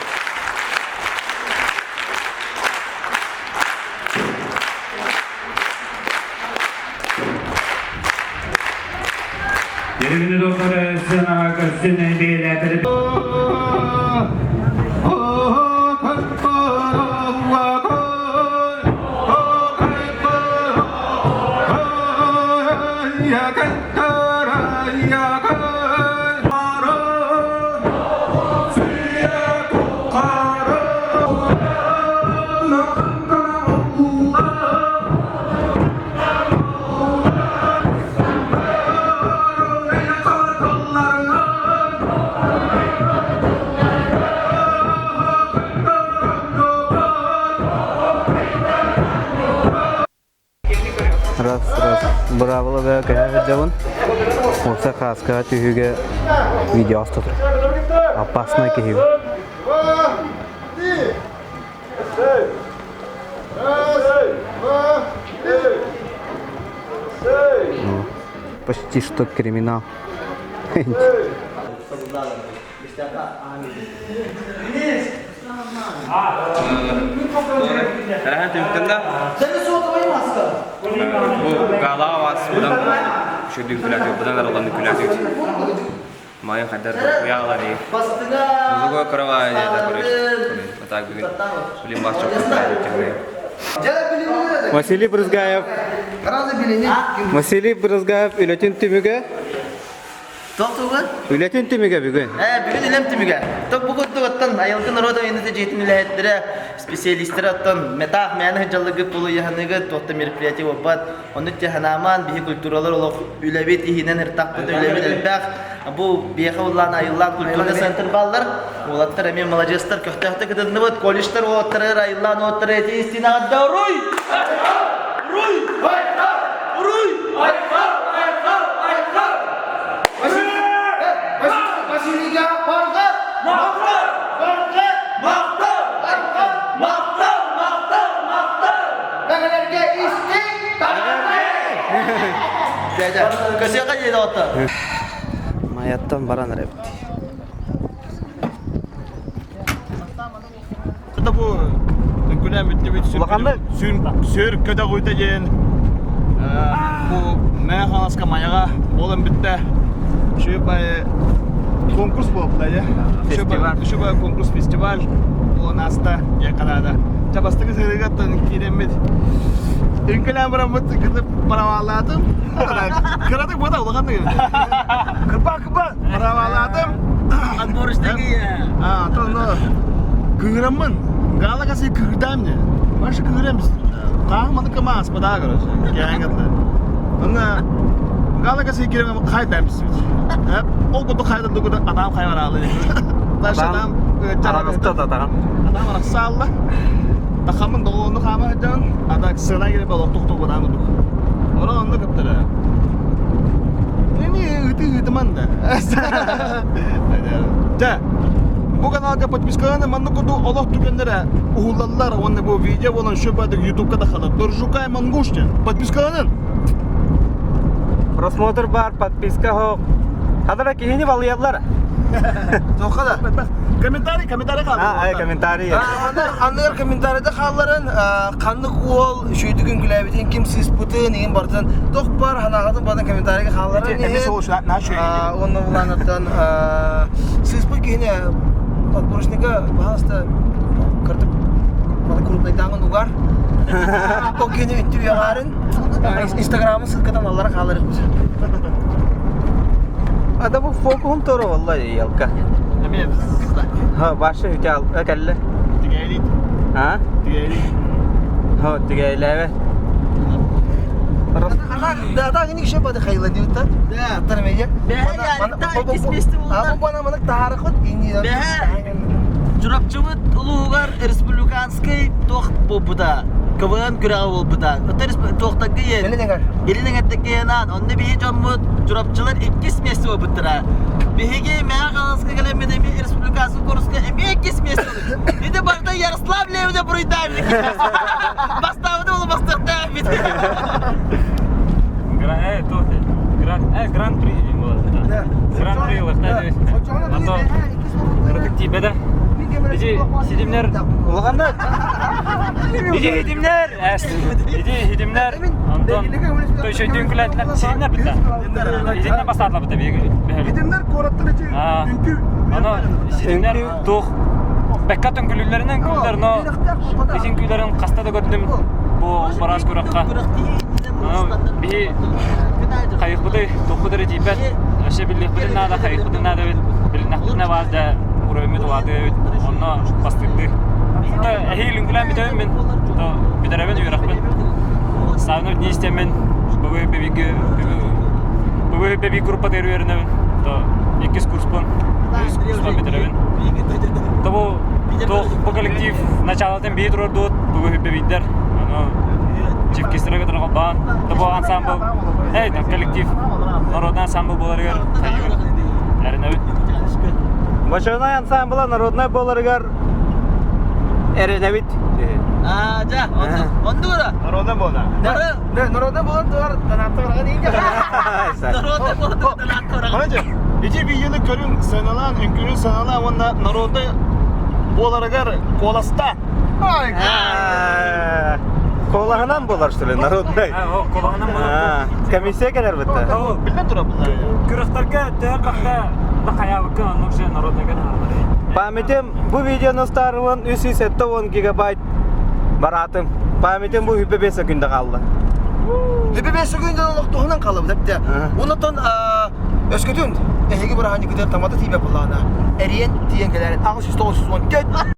Yerine doktora сценаға көрсін бейләтірі. Раз, раз. Быраабыла бөҕө көһө сылдьабын. Уопсай хааскаҕа түһүүгэ видео устатар. Опасный киһи. Почти что криминал. Тэрээһин түмүктэннэ. Бу галаа вас будан үчүгдүк күлээтик, будан аралланны күлээтик. Майын хайдар уяалар и. Музыка кыравай да көрөш. А так бүгүн билим бас чоқ Василий Брызгаев. Василий Брызгаев үлэтин түмүгэ. Тоқтуғы? Үлэтин түмүгэ бүгүн. Ээ, бүгүн үлэм түмүгэ. Тоқ бу курдук оттон айылгы норуот ойууната дьиэтин үлэһиттэрэ, специалистэрэ оттон метаах мээнэ сылдьалларгыт булуйаһыныгыт, туохта мероприятие буолбат. Оннук ханаамаан биһи культуралар олох үлэбит иһинэн ыртахпыт үлэбит элбэх. Бу биэхэ улаан айыллаан культурный центр бааллар. Уолаттар эмиэ маладьыастар көхтөөхтүк кытынныбыт. Колледжтар уолаттары айыллаан уолаттары этии истинаҕа Уруй! Уруй! Уруй! Василийга барҕа! Махтал! Барҕа! Махтал! Айхал! Махтал! Махтал! Махтал! Мэҥэлэргэ истиҥ! Көсүөхэ диэри отто. Майаттан баран эрэбит. Бу күнэ бүттүбүт сүр көтөҕүүтэ диэн бу Мэҥэ Хаҥаласка Майаҕа буолан бүттэ. Үчүгэй конкурс буолла дьэ. Үчүгэй конкурс фестиваль буолан ааста диэххэ наада. Чэ бастакы сырыыгаттан киирэммит үҥкүлээн бараммыт кытып барабаалаатым. Кыратык буота улахан Кырба кырба барабаалаатым. А, то но кыыраммын. Гала касы кыырдаам не. Башы кыырам. Таах маны кымаас бада короче. Кээҥэтле. Онна гала касы кирэм хайдаам сүт. Ол куду хайда дугуда адам хайваралы. Дальше адам Атаҕым. Адам арахсаалла. Тахамын доҕуону хаама сылдьан, ата сына кире болох тухтук будаан кудук. Оно онно кыптара. Эми ыты ыытыман да. Дьэ, бу каналга подпискаланы маннык курдук олох түгэннэрэ уһуллаллар уонна бу видео буолан шөбөдүк ютубка тахалар. Доржукай Мангуштин. Подпискаланын. Просмотр бар, подписка хоқ. Хадара киһини балыйаллар. Тоха да. Комментарий, комментарий хааллар. А, комментарий. Анныгар комментарийда хаалларын ханнык уол үчүгүйдүк үҥкүлээбитин, ким сыыспытын, иҥин бартын тох бар ханаҕатын батын комментарийга хаалларын иһин уонна булаанаттан сыыспыт киһини отборочника пожалуйста кырдык маны крупнайдааҥын угар ол киһини үттү үөҕаарын инстаграмын ссылкатын аллара хаалар А да бу фокуһун торо валла елка. Ха, башы үтә кэллэ. Тигээли. А? Тигээли. Ха, тигээйлээбэ. Да, да, не еще бады хайла диута. Да, тармея. А бу бана манык таарахот ини. Чурапчыбыт улууһугар республиканскай туох буолбута, КВН күрэҕэ буолбута. Туохтарга иэн, Илин эҥэрдэргэ иэнаан, онно биһи дьоммут Чурапчылар иккис миэстэ буолбуттара. Биһиги Мэҥэ Хаҥаласка кэлэммит эмиэ республиканскай куруска эмиэ иккис миэстэ буолбут. Ити барыта Ярослав Левине буруйдаабыт. Бастаабыты буолу бастыахтаабыт. Гран-при Гран-при Тиийбэтэ. Ити ситимнэр улаханнык. Ити ситимнэр, ити ситимнэр онтон төшөйдүүн күлээтилэр ситимнэр битта. Итиннэ бастаатылар битта биһиги. Ситимнэр куораттар ити үҥкүү. Аны ситимнэр туох бэкка түҥкүлүүлэринэн күллэр, но итин күлэрин хаста да көрдүм бу бараас күрэххэ. Биһи хайыхпыты туохпут эрэ тиийбэт. Вообще биллиэхпитин наада, хайыхпытын наада эбит. Билиннэхпитинэ баар да уровеммит улаатыа эбит. Онно бастыырдыы. То эһиил үҥкүлээн бүтэбин мин. То бүтэрэбин үөрэхпин. Сааны дни истэммин бу бэбиги бу бэби группа үөрэнэбин. То иккис курспун үс курспун бүтэрэбин. То бу туох бу коллектив началатын бии турордуут бу бэбиддер. Аны чипкистері кытары холбоон. То бу ансамбл эй коллектив народный ансамбл буоларыгар хайыыбын. Эрэнэбит. Бочонай ансамбла народнай буоларыгар эрэнэбит. Аа, дьэ, оннук Народный буола. Народный буолан туар донаттар Народный буолан донаттар Короче, ити видеоны көрүҥ, сыаналаан, үҥкүүнү сыаналаан уонна народный буоларыгар куоласта. Куолаһынан буолар что ли, народный? Куолаһынан буолар. Комиссия кэлэр бытта. Билэн турар булар. Күрэхтэргэ төһө бахта да хайаабыккын оннук же народныйга таһааралар. Памятым бу видеоны устаарыбын 370 гигабайт бараатым. Памятым бу 25 секунда қалды. 25 секунда олохтуһунан қалыбыт эпте. Онотон өскөтүн эһиги быраханньыкытыгар тамата тиийбэт буоллаҕына, эриэн тиийэн кэлээрин 894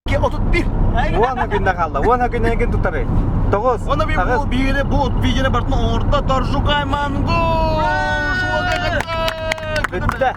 31. Уон күндэ қалды. Уон күннен күн тутары. Тоғыз. Оны би бу биири бу видеоны бартын оңордо Торжукай Мангу. Бүтті.